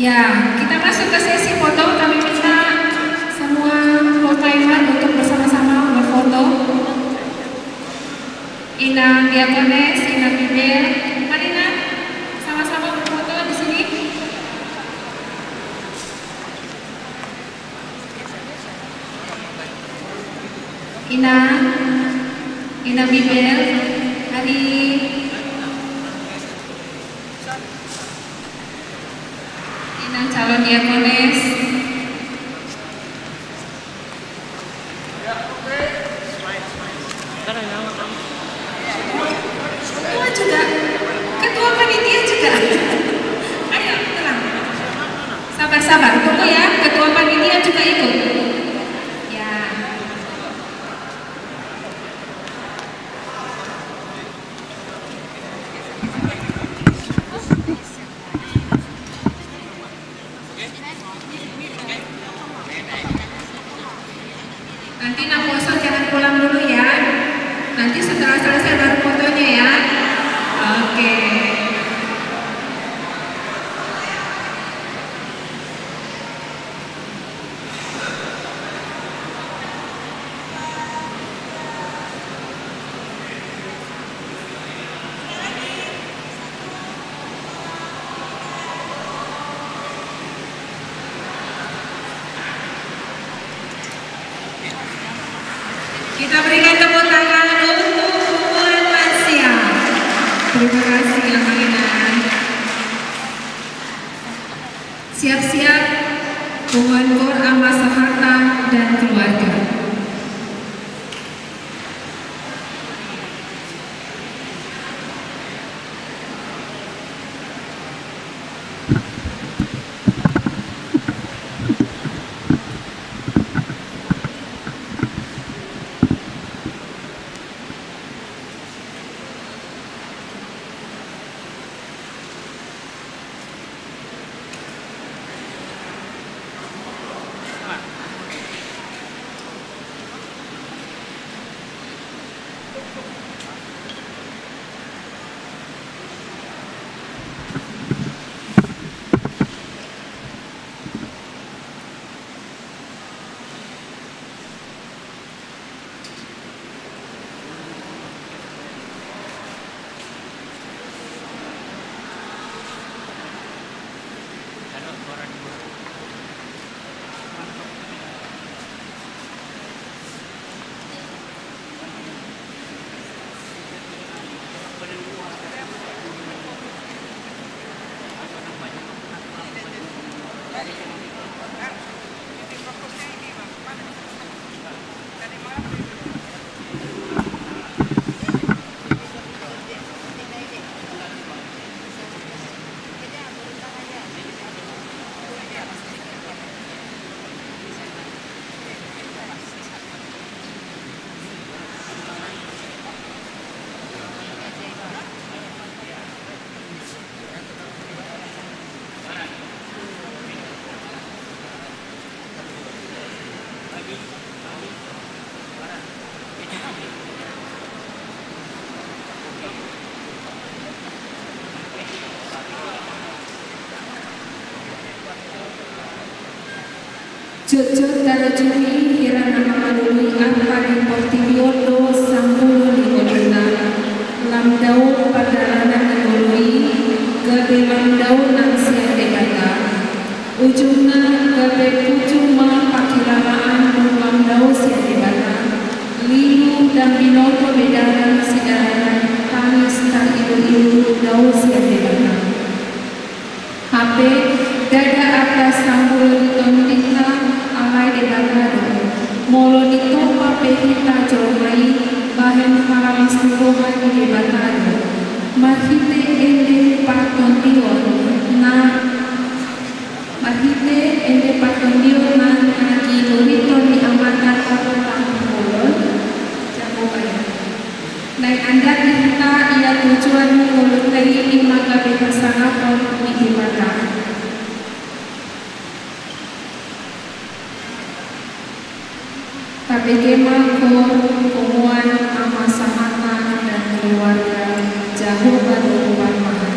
Ya, kita masuk ke sesi foto. Kami minta semua pemain untuk bersama-sama berfoto. Inang Diakones, Inang Bibel, mari, Nak, sama-sama berfoto di sini. Inang, Inang Bibel, mari. Inang calon diakones. Semua juga. Ketua panitia juga. Ayo, tenang. Sabar, sabar. Tunggu ya, ketua panitia juga ikut. Ya. Nanti naposo jangan pulang dulu ya. Nanti setelah selesai baru fotonya ya. Oke. Kita berikan tepuk tangan untuk Punguan Lansia. Terima kasih, Amanah. Siap-siap, Punguan Kor Ama Saharta dan keluarga. Jotjot tarajumi hira na mangalului arta di portibi on do sanggulo ni ngoluna. Lam dao pardalanan ni ngolu i, gabe lam dao nang sian Debata. Ujungna gabe puju ma pangkilalaan dung lam dao sian Debata. Lilu ndang binoto be dalan sidalanan tangis tarilu-ilu dao sian Debata. Hape, ndada arta sanggulo di tondinta, alai Debata do. Molo ditompa pe hita jolma i, bahen haramas ni roha ni Debata do. Marhite ende partondion na, marhite ende partondion na, na ginuliton ni amanta na parmulajadi, Jahowa i. Naeng andar di hita ia tujuan ni ngolunta i, i ma gabe hasangapon ni Debata. Tabege ma hor, punguan, ama sahata dan keluarga, Jahowa do Parmahan.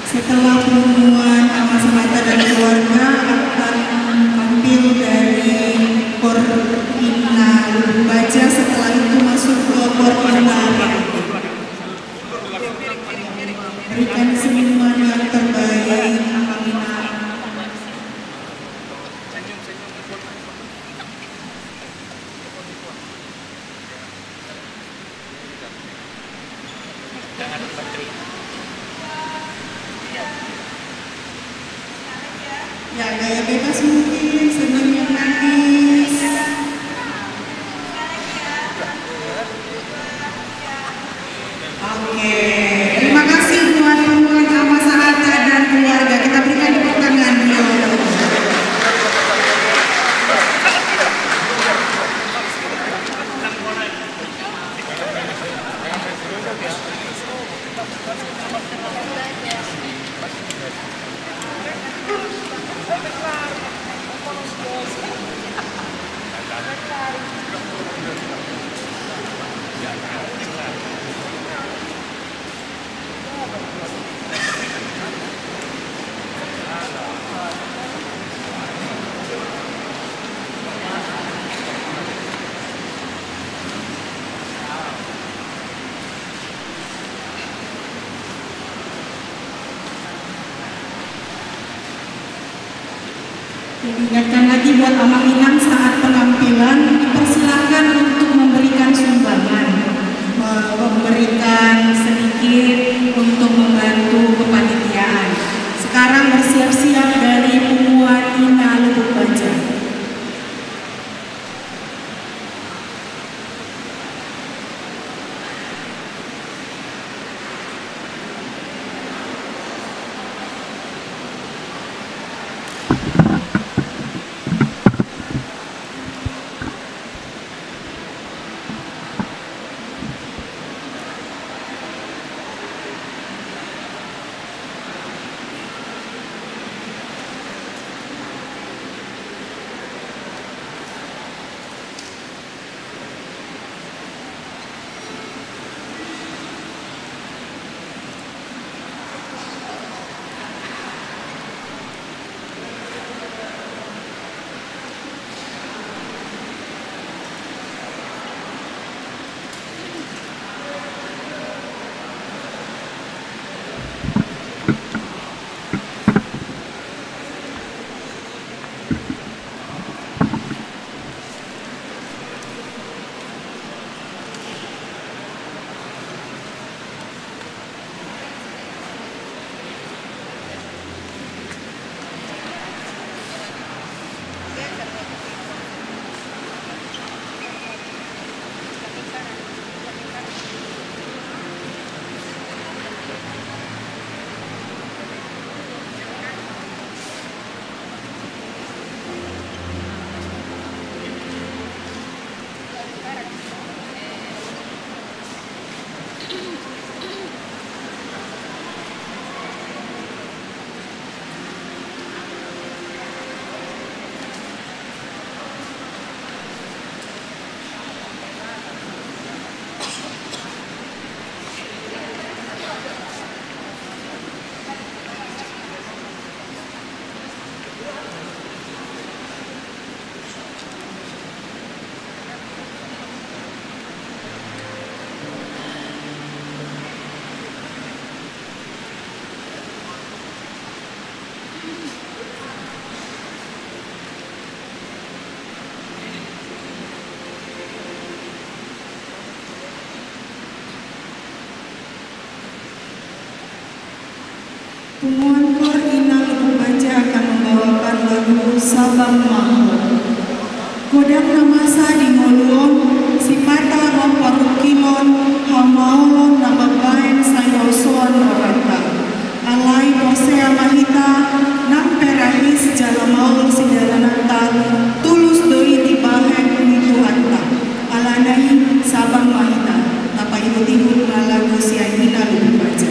Setelah punguan Ama Sahata dan keluarga akan tampil dari Kor Ina Lubuk Baja, setelah itu masuk ke Kor Ina Lubuk Baja. Berikan senyuman yang terbaik, Amang Ina. Ya, gaya bebas mungkin, senyum yang manis. Oke, terima kasih buat Tuan Ama Sahata dan keluarga. Kita berikan tepuk tangan dulu. Diingatkan lagi buat Amang Inang, saat penampilan dipersilahkan untuk memberikan sumbangan, me-, memberikan sedikit untuk membantu kepanitiaan. Sekarang bersiap-siap dari Punguan Ina Lubuk Baja. Punguan Kor Ina Lubuk Baja akan membawakan lagu Sabang Mahot. Godang na masa di ngolu on, sipata ro parungkilon, hamaolon na mambaen sai haosoan rohanta. Alai porsea ma hita, nang pe rahis jala maol sidalananta, tulus do i dibahen ni Tuhanta. Alana i, sabang ma hita, tapaihut-ihut ma lagu sian Ina Lubuk Baja.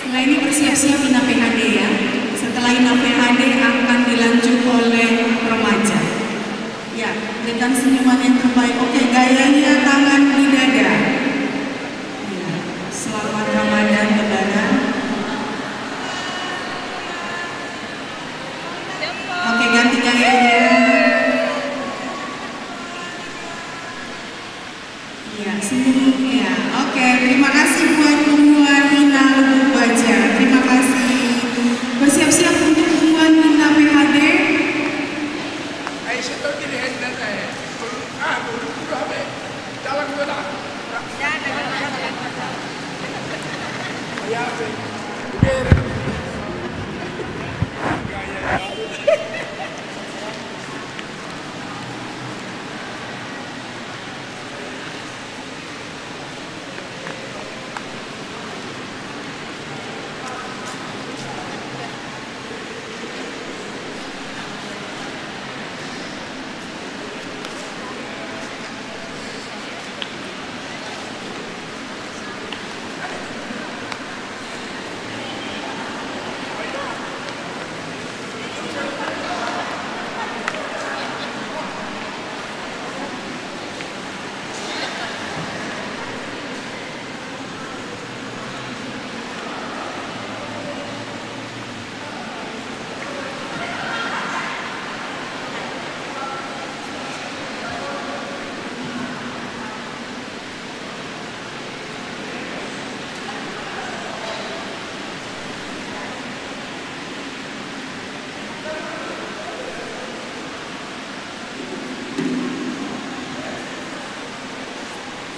Setelah ini bersiap-siap Ina P H D ya. Setelah Ina P H D akan dilanjut oleh remaja. Ya, berikan senyuman yang terbaik. Oke, gayanya tangan di dada. Ya, selamat Ramadan, Lebaran. Oke, ganti gayanya. Iya, senyum ya. Oke, terima kasih buat Ina Lubuk Baja. Terima kasih. Bersiap-siap untuk Ina P H D.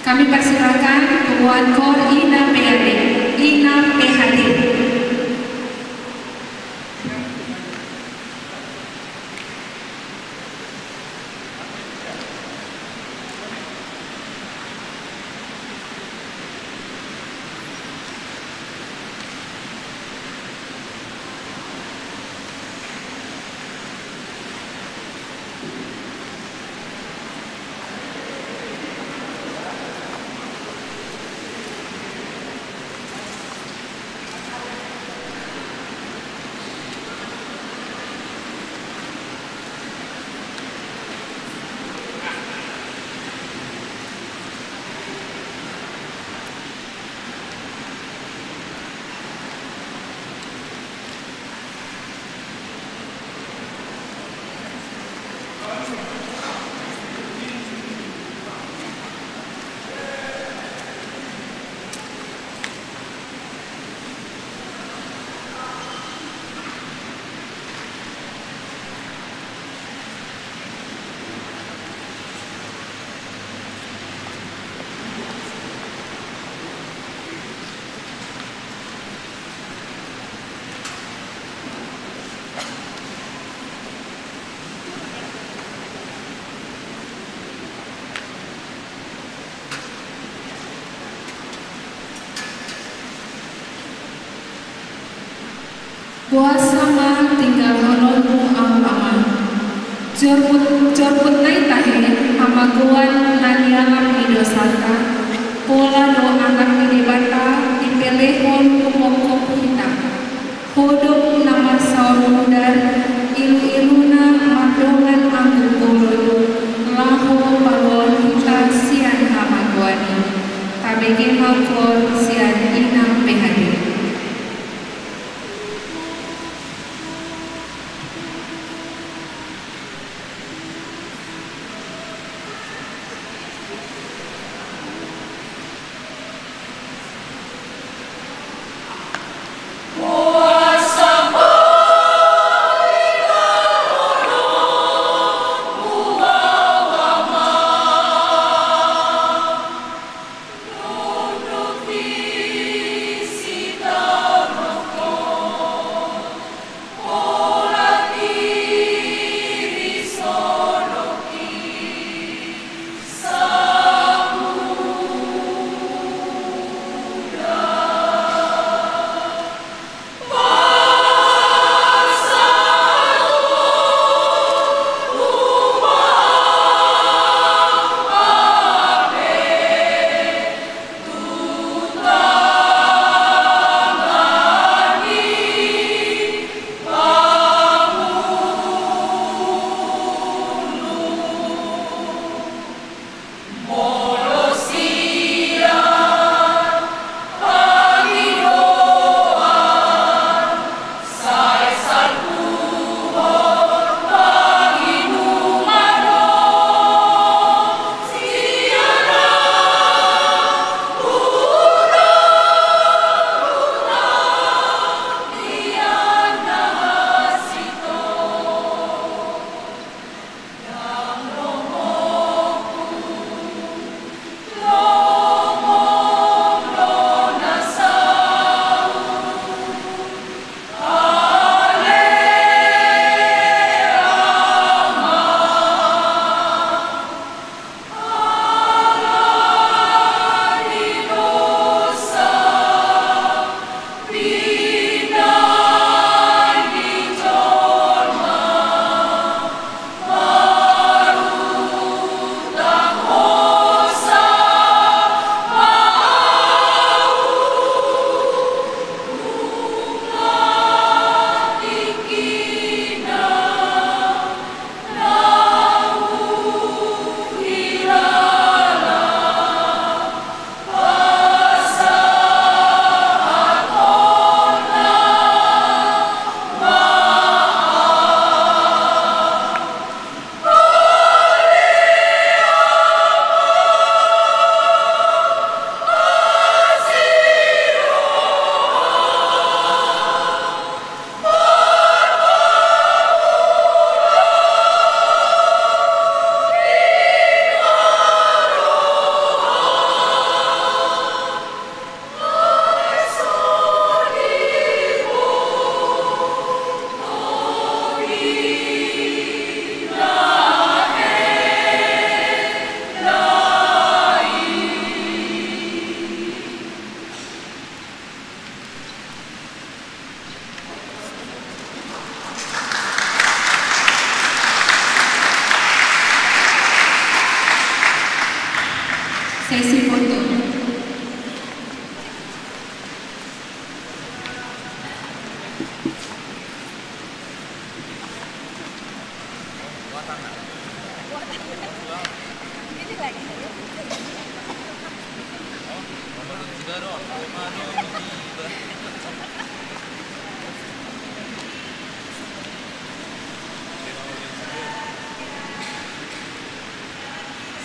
Kami persilakan Tuan Kor Ina P H D. Ina P H D. Boasa ma tinggalhononmu ahu, Ama? Jorput, jorput na i tahe hamagoan na nialap ni dosanta, pola do Anak ni Debata dipelehon humophop hita. Ho do na marsaor mudar, iluiluna mardongan anggur bolon, laho paluahon hita sian hamagoan i. Tabege ma Kor sian Ina P H D.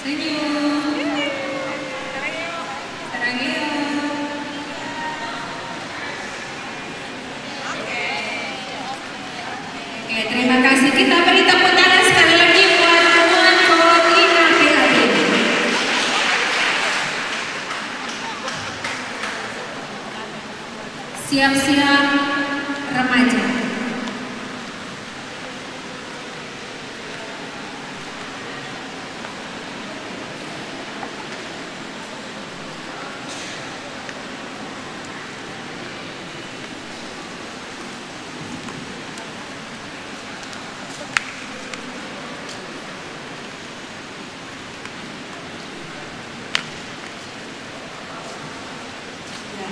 Senyum. Sarangeo. Oke, terima kasih. Kita beri tepuk tangan sekali lagi buat teman Koordina P H B. Siap-siap remaja. Ya.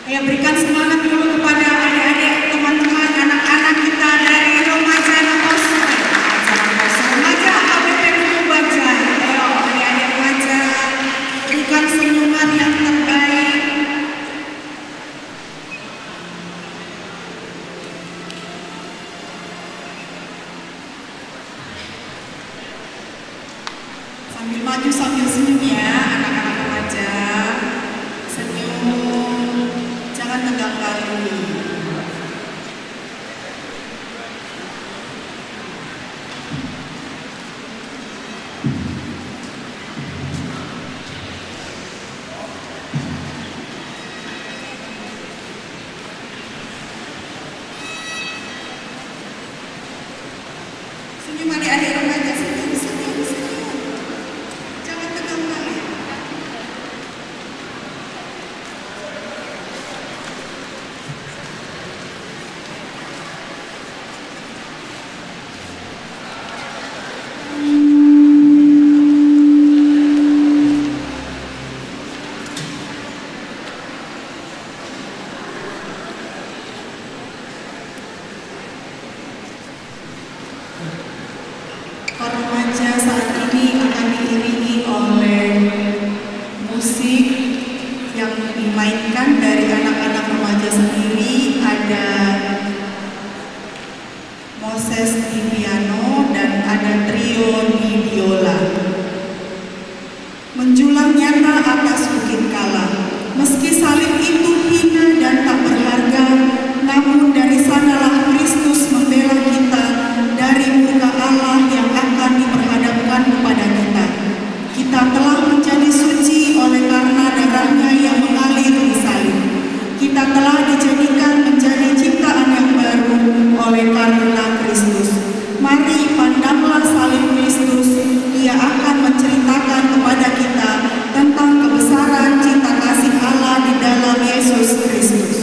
Ya, berikan semangat dulu kepada adik-adik, teman-teman, anak-anak kita dari Remaja Naposo. Remaja H K B P Luwu Bajai. Ayo, adik-adik remaja, berikan senyuman yang terbaik. Sambil maju, sambil senyum ya, anak-anak remaja. Senyum, jangan tegang kali. Senyum, adik-adik remaja, senyum, senyum, senyum. Jangan tegang kali. Kor remaja saat ini akan diiringi oleh musik yang dimainkan dari anak-anak remaja sendiri, ada Moses di piano, dan ada trio di biola. Menjulang nyata atas Bukit Kala. Meski salib itu hina dan tak berharga, namun dari sanalah Kristus membela kita dari murka Allah yang akan diperhadapkan kepada kita. Kita telah menjadi suci oleh karena darah-Nya yang mengalir di salib. Kita telah dijadikan menjadi ciptaan yang baru oleh karena Kristus. Mari, pandanglah salib Kristus. Ia akan menceritakan kepada kita tentang kebesaran cinta kasih Allah di dalam Yesus Kristus.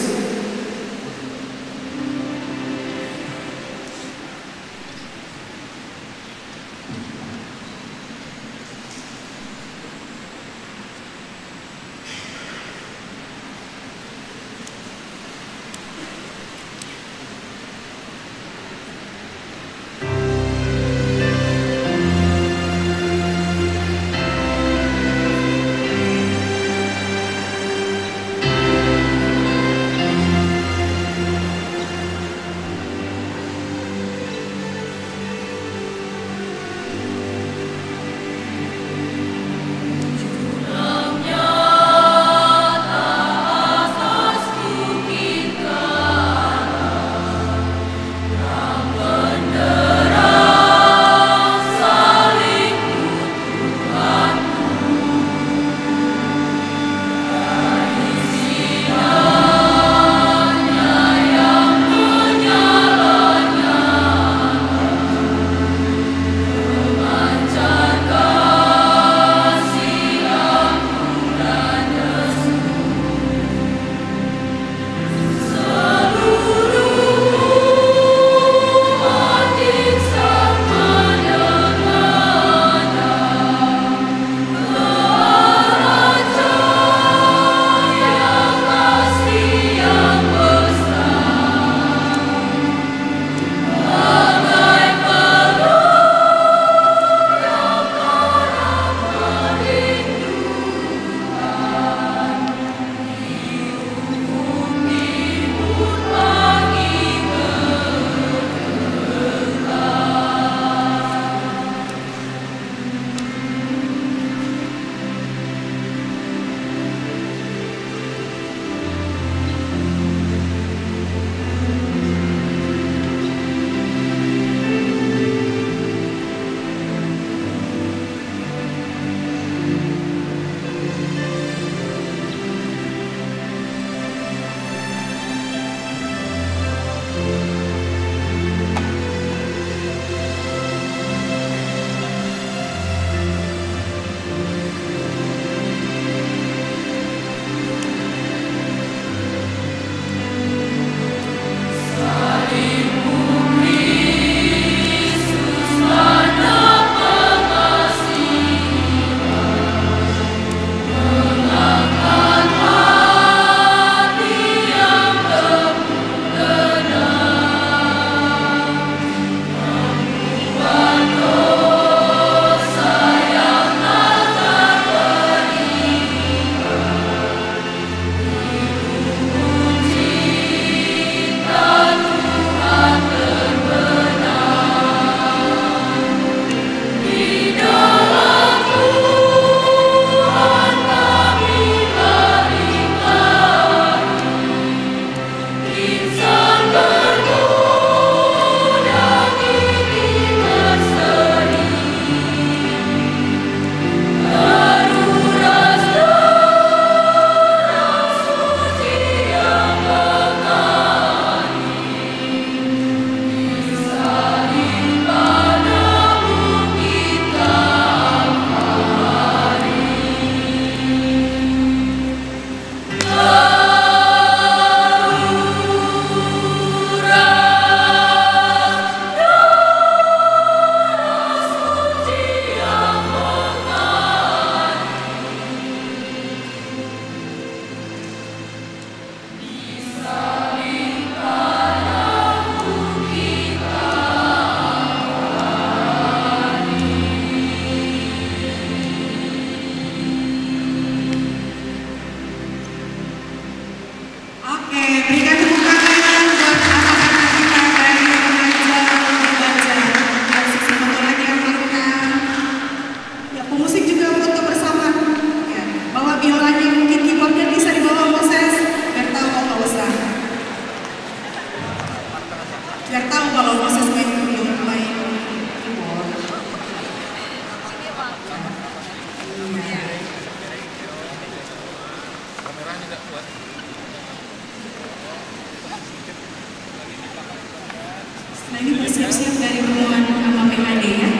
Siap dari rombongan Ama P H D ya.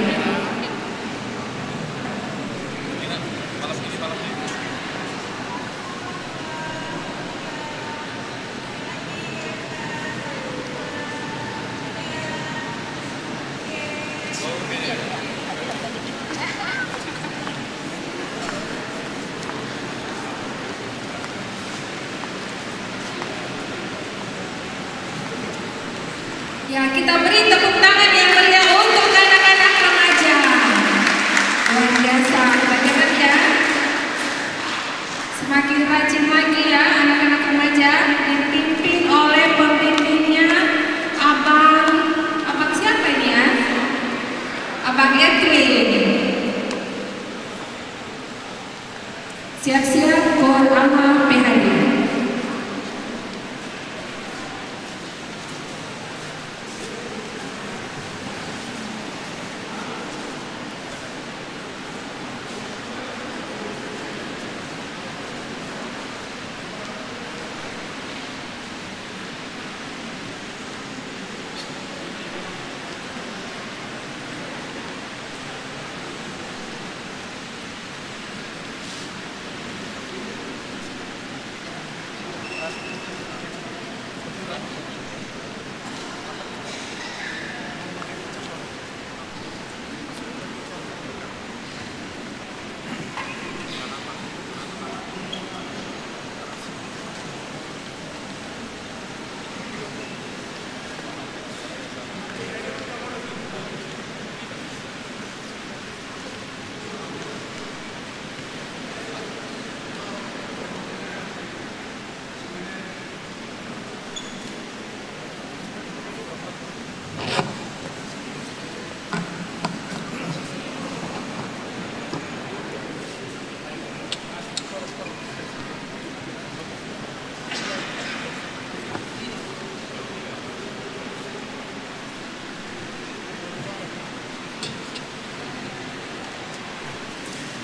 Ya, kita beri tepuk tangan yang meriah untuk anak-anak remaja. Luar biasa, hebat-hebat ya. Semakin rajin lagi ya anak-anak remaja, dipimpin oleh pembimbingnya Abang, Abang siapa ini ya? Abang Edwin. Siap-siap, Kor Ama P H D.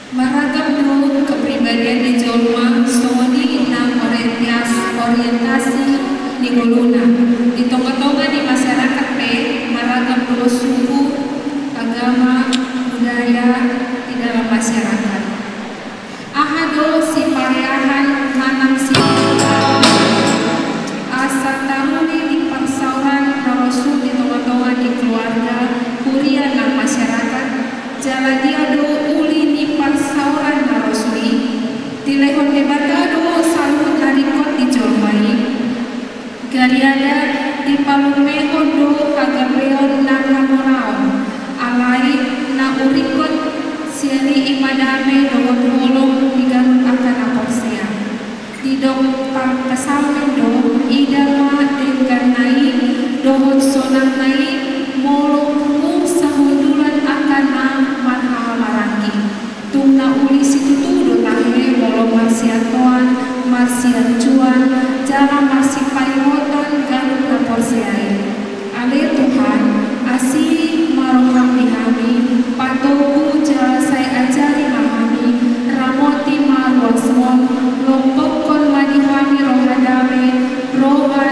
Maragam do kepribadian ni jolma songon i nang orientas-, orientasi ni ngoluna. Di tonga-tonga ni masyarakat pe maragam do suku, agama, budaya di dalam masyarakat. Aha do sipareahan manang si asa taruli di parsaoran na ro suhut di tonga-tonga ni keluarga, huria nang masyarakat, jala dia do uli ni parsaoran na ro suhut i? Dilehon Debata do saluhut na ringkot di jolma i. Gariada dipalumehon do hagabeon nang hamoraon, alai na ringkot sian i ma dame dohot holong di ganup angka na porsea. Didok parpsalmen do, ida ma dengganna i dohot sonangna i, molo pungu sahundulan angka na marhahamaranggi. Tung na uli situtu do tahe molo marsiantoan, marsianjuan, jala marsipaingotan ganup na porsea i. Ale Tuhan, asi ma roham di hami, patogu jala sai ajari ma hami, ramoti ma ruasmon, lompokkon ma di hami roha dame, roha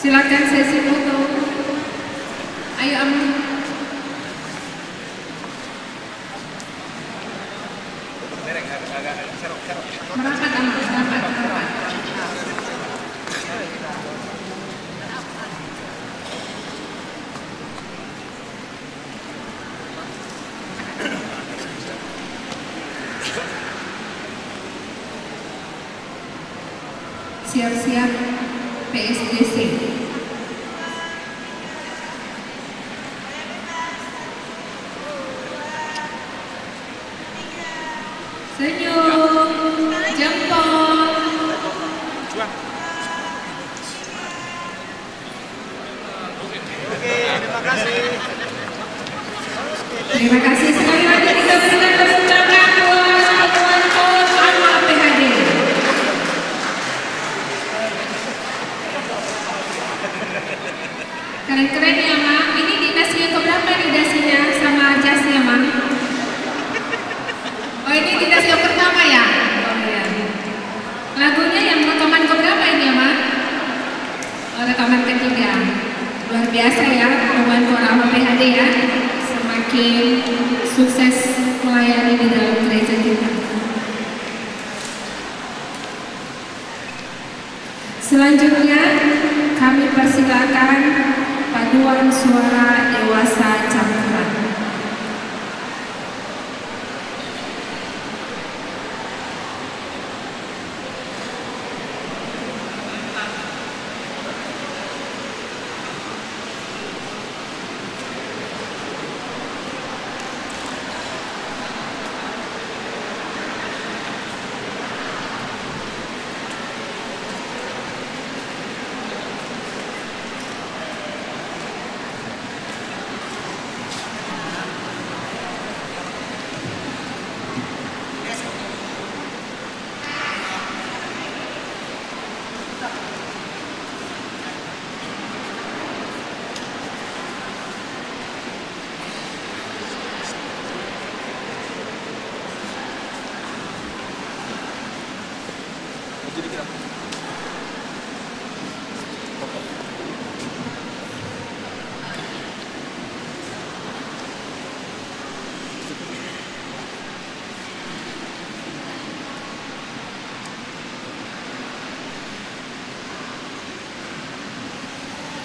Silakan sesi foto. Ayo, Amang. Merapat, Amang, merapat, merapat. Siap-siap P S D C. Senyum. Jempol. Oke, terima kasih. Terima kasih. Sekali lagi kita berikan tepuk tangan buat Tuan Kor Ama P H D. Keren-keren ya, Mang. Ini dinas yang keberapa nih dasinya sama jasnya, Mang? Oh, ini dinas yang pertama ya? Oh, iya. Lagunya yang rekaman keberapa ini ya, Mang? Oh, rekaman ketiga. Luar biasa ya, Tuan Kor Ama P H D ya. Semakin sukses melayani di dalam gereja kita. Selanjutnya, kami persilakan paduan suara dewasa campuran.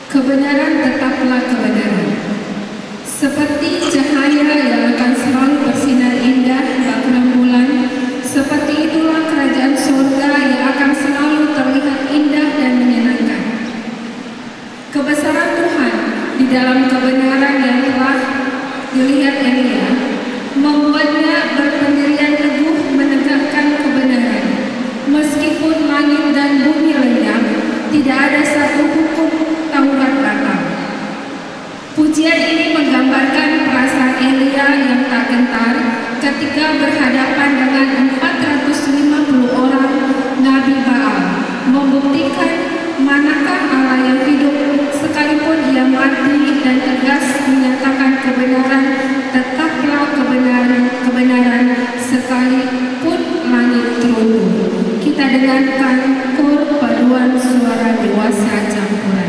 Kebenaran tetaplah kebenaran. Seperti cahaya yang akan selalu bersinar indah bak rembulan, seperti itulah kerajaan surga yang akan selalu terlihat indah dan menyenangkan. Kebesaran Tuhan di dalam kebenaran yang telah dilihat Elia membuatnya berpendirian teguh menegakkan kebenaran. Meskipun langit dan bumi lenyap, tidak ada satu hukum Taurat batal. Pujian ini menggambarkan perasaan Elia yang tak gentar ketika berhadapan dengan empat ratus lima puluh orang nabi Baal, membuktikan manakah Allah yang hidup, sekalipun ia mati dan tegas menyatakan kebenaran, tetaplah kebenaran, kebenaran, sekalipun langit runtuh. Kita dengarkan kor paduan suara dewasa campuran.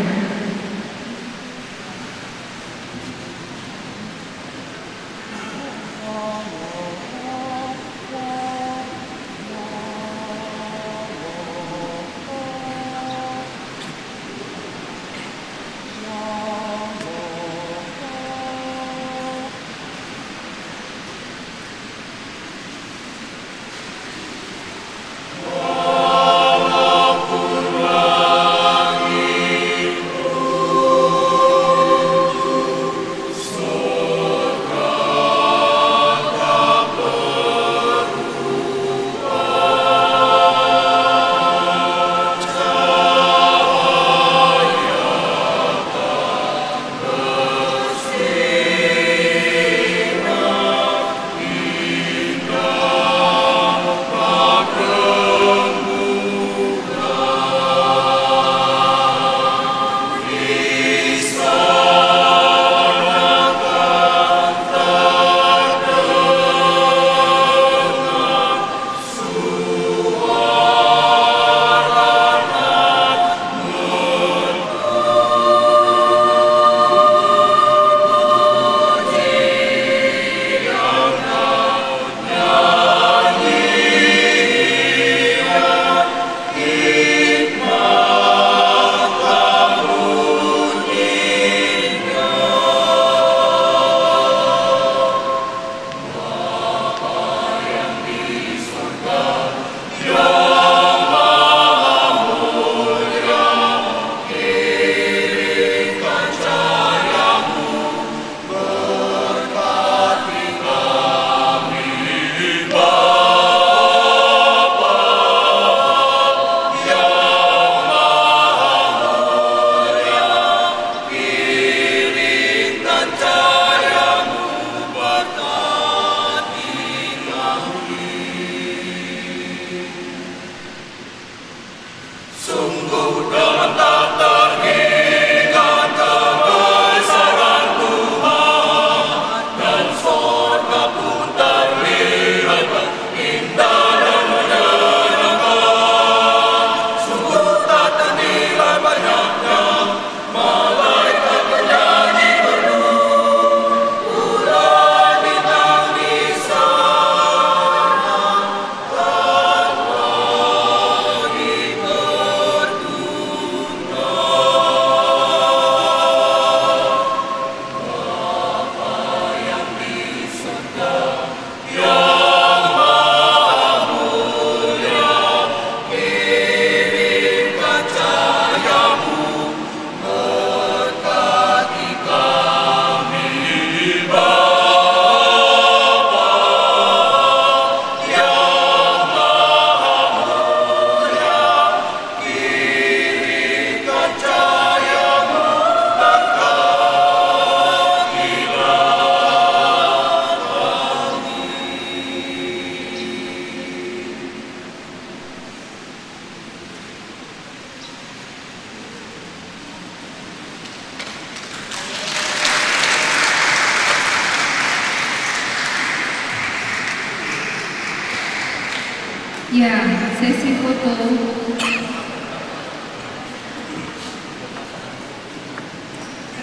Ya, sesi foto.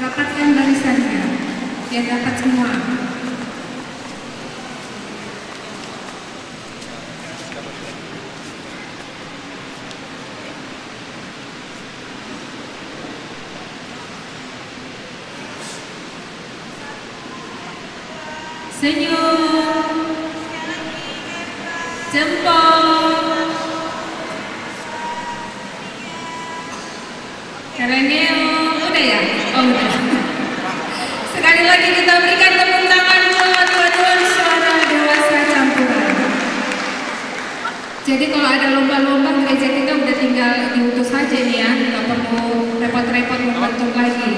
Rapatkan barisannya, biar dapat semua. Senyum. Jempol. Kereneo. Udah ya? Oh, udah. Sekali lagi kita berikan tepuk tangan buat paduan suara dewasa campuran. Jadi kalau ada lomba-lomba, gereja kita udah tinggal diutus saja nih ya, nggak perlu repot-repot membentuk lagi.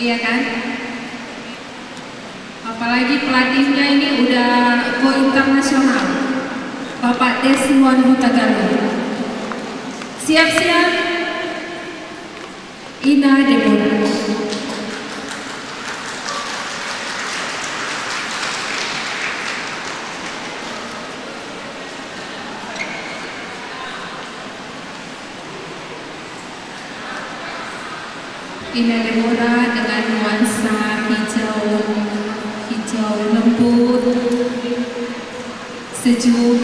Iya kan? Apalagi pelatihnya ini udah go internasional, Bapak Desmond Hutagalung. Siap-siap. Ina Debora. Ina Debora dengan nuansa hijau, hijau lembut, sejuk.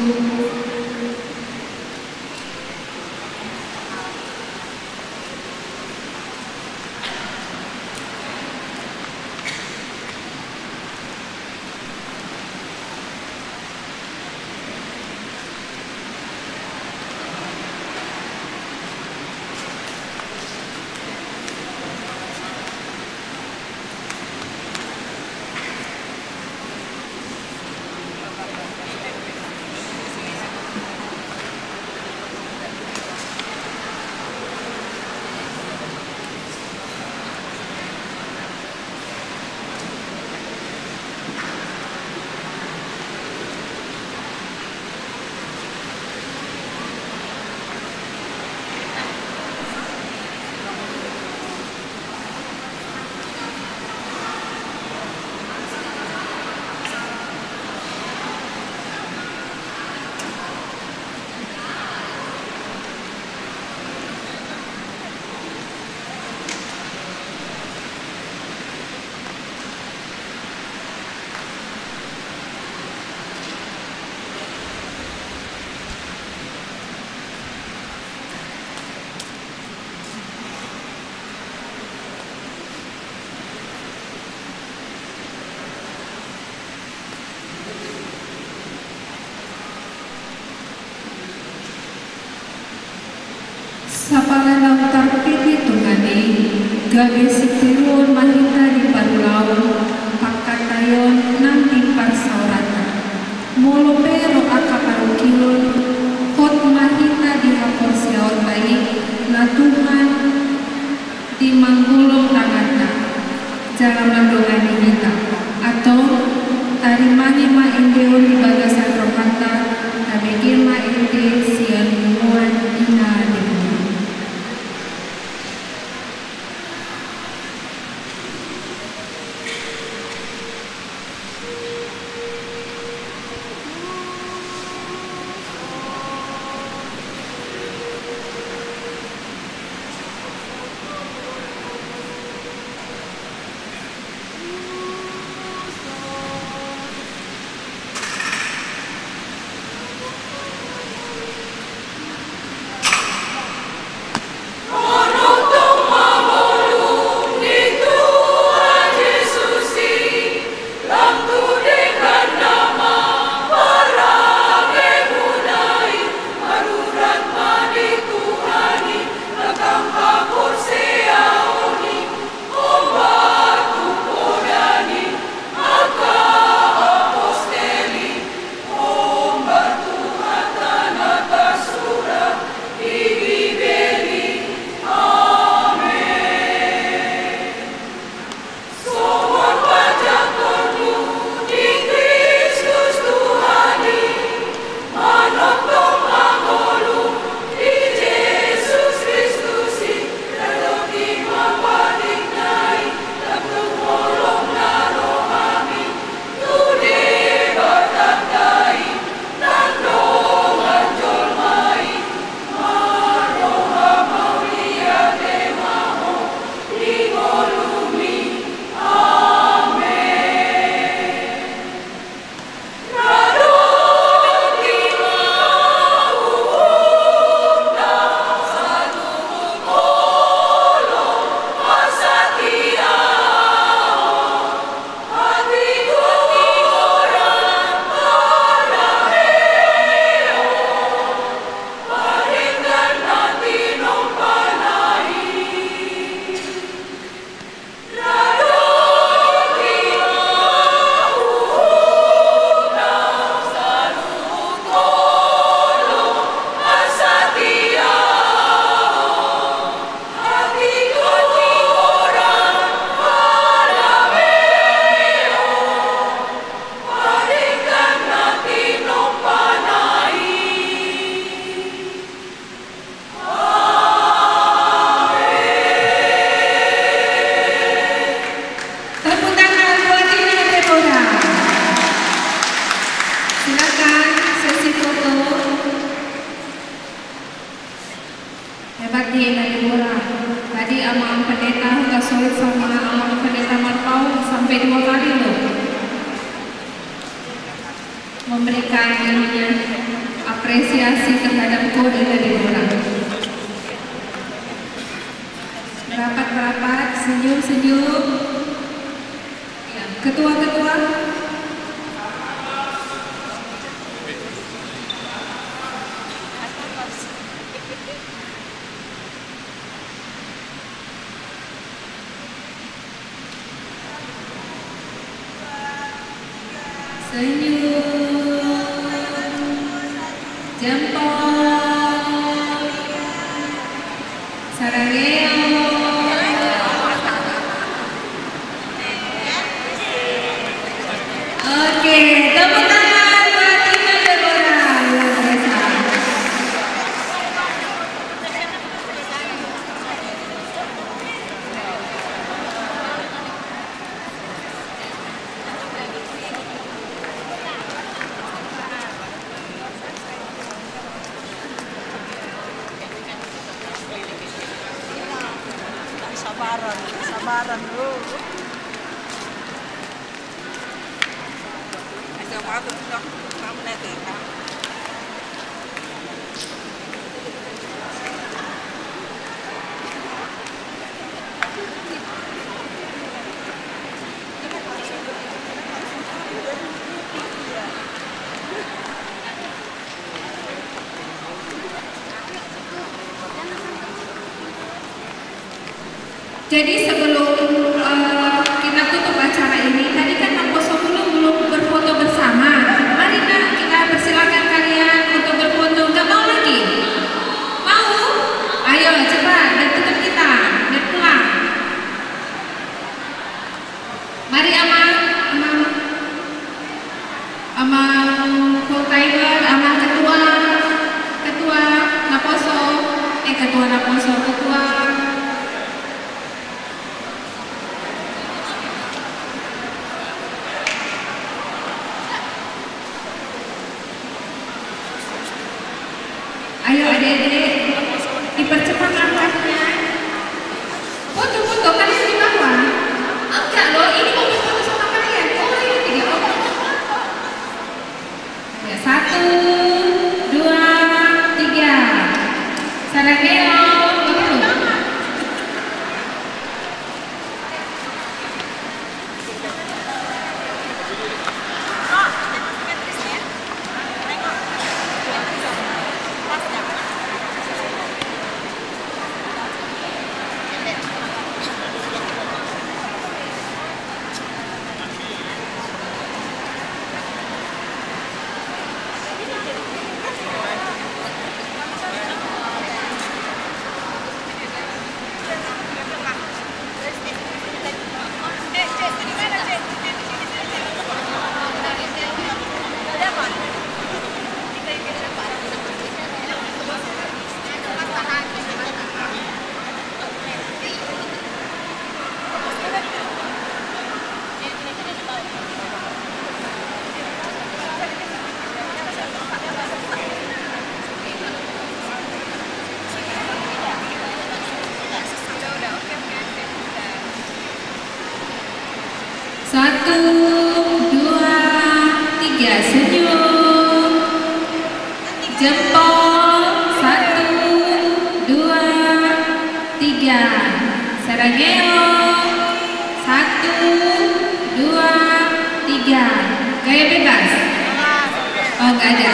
Sapala naung tarpilih Tuhan i, gabe sitiruon ma hita di parulaon, pangkataion nang di parsaoranta. Molo pe ro angka parungkilon, hot ma hita di haporseaonta i, na Tuhan di manggolom tanganta, jala mandongani hita. Antong, tarimangi ma ende on di bagasan rohanta, tabege ma ende sian nuan Ina Debora. Berikan yang namanya apresiasi terhadap KOR Ina Deborah. Merapat, merapat, senyum, senyum. Ya, ketua, ketua. Senyum. Jempol. Sarageot. Oke, tepuk tangan buat Ina Deborah, luar biasa. Sabaran, sabaran, oh. Jadi sebelum, eh, kita tutup acara ini, tadi kan Naposo Hulu belum berfoto bersama. Mari, Nak, kita persilakan kalian untuk berfoto. Nggak mau lagi? Mau? Ayo, cepat, biar tutup kita, biar pulang. Mari, Amang, Amang. Amang full timer, Amang ketua, ketua Naposo, eh, ketua Naposo, ketua. Ayo, adik-adik, dipercepat angkatnya. Foto, foto, kalian di bawah. Angkat loh, ini mau berfoto sama kalian. Oh, ini tiga orang. Ya, satu, dua, tiga. Sarageot, ini loh. Satu, dua, tiga, senyum. Jempol, satu, dua, tiga. Sarageot, satu, dua, tiga. Gaya bebas. Oh, nggak ada.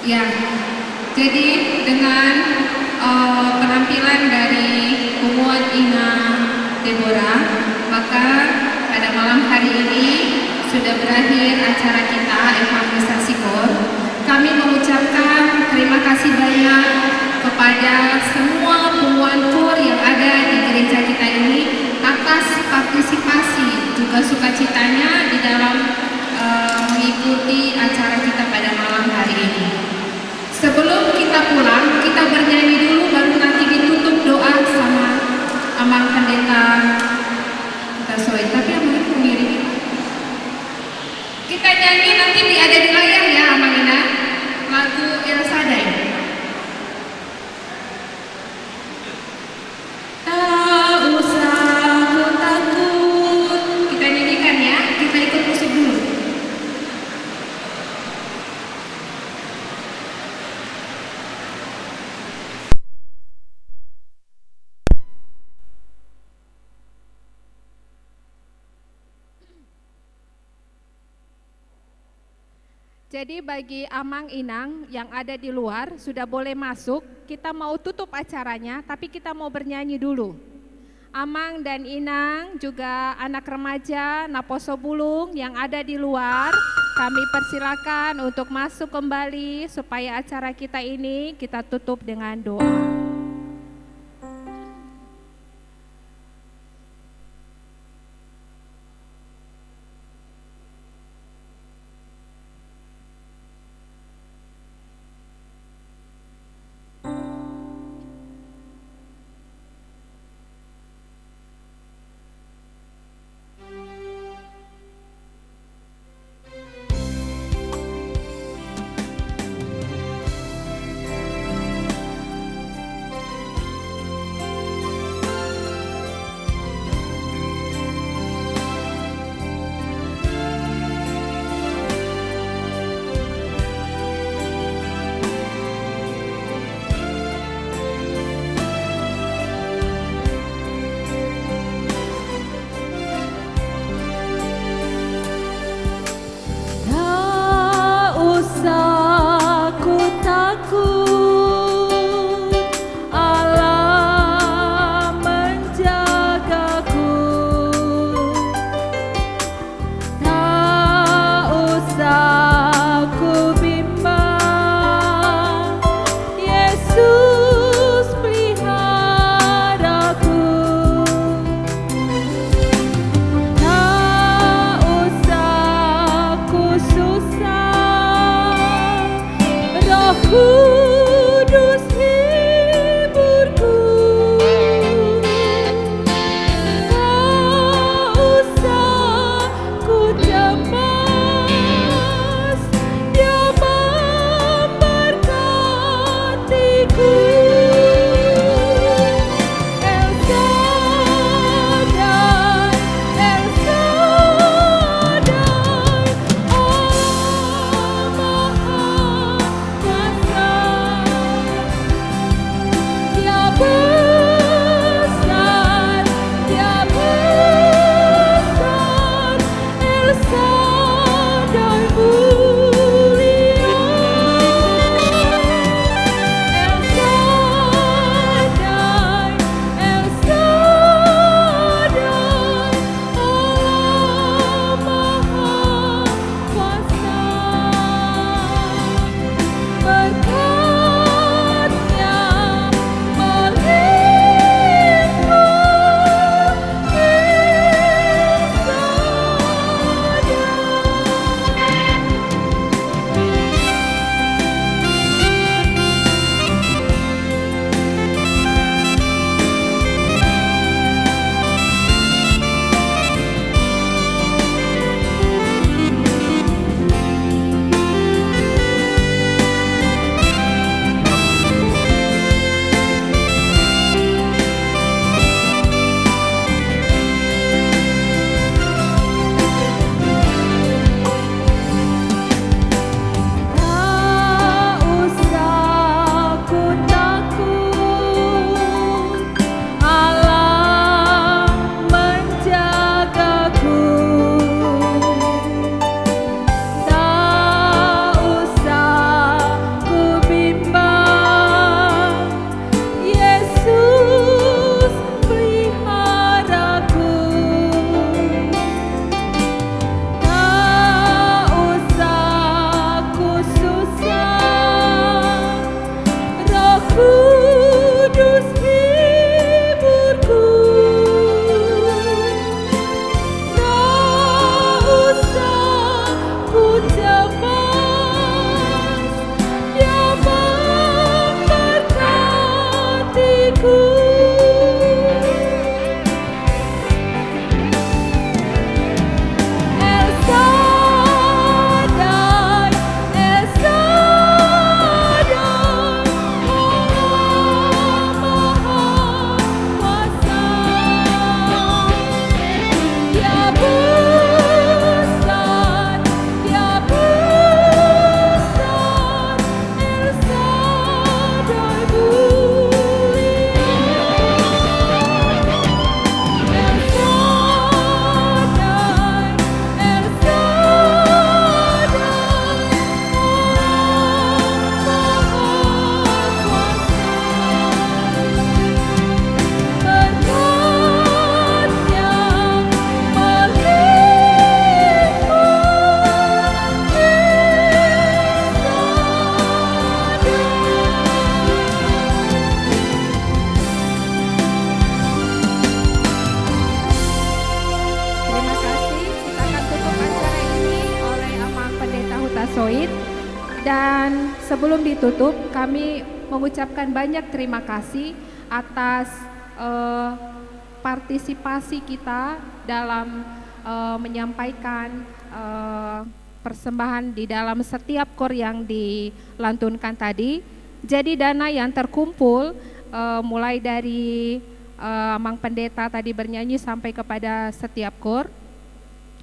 Ya, jadi dengan, eh, penampilan dari punguan Ina Deborah, maka pada malam hari ini sudah berakhir acara kita, evangelisasi KOR. Kami mengucapkan terima kasih banyak kepada semua punguan KOR yang ada di gereja kita ini atas partisipasi juga sukacitanya di dalam, eh, mengikuti acara kita pada malam hari Ini nanti di, ada di layar ya, Amang Inang. Lagu El Shaddai. Tak usah ku takut. Kita nyanyikan ya, kita ikut musik dulu. Jadi, bagi Amang Inang yang ada di luar, sudah boleh masuk. Kita mau tutup acaranya, tapi kita mau bernyanyi dulu. Amang dan Inang, juga anak remaja, naposo bulung yang ada di luar, kami persilakan untuk masuk kembali supaya acara kita ini kita tutup dengan doa. Tak usah ku takut, Allah menjagaku. Tak usah ku bimbang, Yesus peliharaku. Tak usah ku susah, Roh Kudus hiburku. Tak usah ku cemas, Dia memberkatiku. El Shaddai, El Shaddai, Allah Maha Kuasa. Soit. Dan sebelum ditutup, kami mengucapkan banyak terima kasih atas, eh, partisipasi kita dalam, eh, menyampaikan, eh, persembahan di dalam setiap koor yang dilantunkan tadi. Jadi, dana yang terkumpul, eh, mulai dari, eh, Amang Pendeta tadi bernyanyi sampai kepada setiap koor,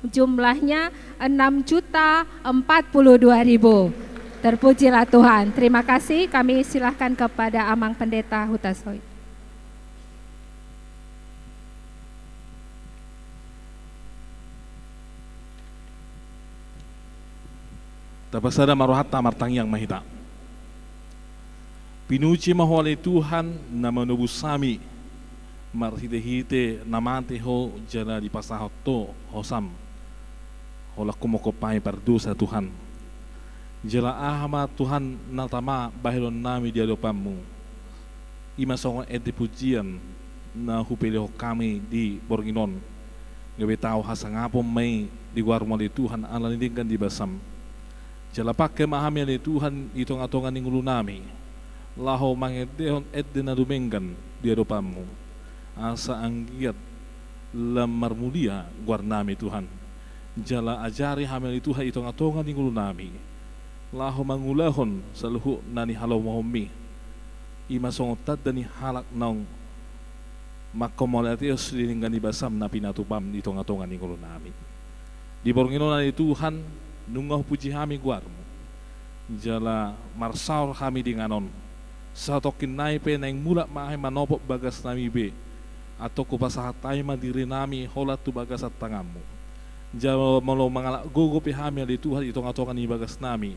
jumlahnya enam juta empat puluh dua ribu. Terpujilah Tuhan. Terima kasih. Kami silahkan kepada Amang Pendeta Hutasoit. Tapasada ma rohanta, martangiang ma hita. Pinuji ma Ho ale Tuhan, na manobus hami marhitehite na mate Ho jala dipasahat Ho hosam, holan humongkop hami pardosa, Tuhan. Jala aha ma, Tuhan, na tama bahenonnami di adopanMu? I ma songon ende pujian na hupelehon hami di borngin on. Gabe tau hasangapon ma i di goarMu ale Tuhan, ala ni denggan ni basaM. Jala pangke ma hami ale Tuhan di tongatonga ni ngolunami, laho mangendehon ende na dumenggan di adopanMu, asa anggiat lam marmulia goarNami, Tuhan. Jala ajari hami ale Tuhan di tongatonga ni ngolunami, laho mangulahon saluhut na nihalomohonMi, i ma songon tanda ni halak naung manghamauliatehon sian denggan ni basaM na pinatupaM di tongatonga ni ngolunami. Di borngin on ale Tuhan, nunga hupuji hami goarMu, jala marsaor hami di inganan on. Satongkin nai pe naeng mulak ma hami manopot bagasnami be, antong hupasahat hami ma dirinami holan tu bagasan tanganMu. Jala molo mangalap gogo pe hami ale Tuhan di tongatonga ni bagasnami,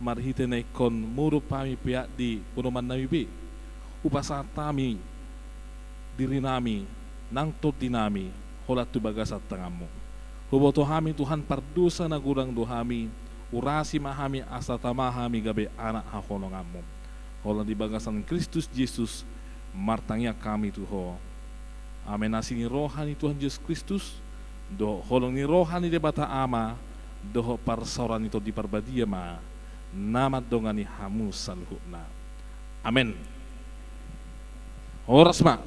marhite na ingkon modom hami peak di podomannami be, hupasahat hami dirinami nang tondinami holan tu bagasan tanganMu. Huboto hami Tuhan pardosa na godang do hami, urasi ma hami asa tama hami gabe anak hahononganMu. Holan di bagasan Kristus Jesus martangiang hami tu Ho. Amen. Asi ni roha ni Tuhan Jesus Kristus, dohot holong ni roha ni Debata Ama, dohot parsaoran ni Tondi Parbadia ma na mandongani hamu saluhutna. Amen. Horas ma.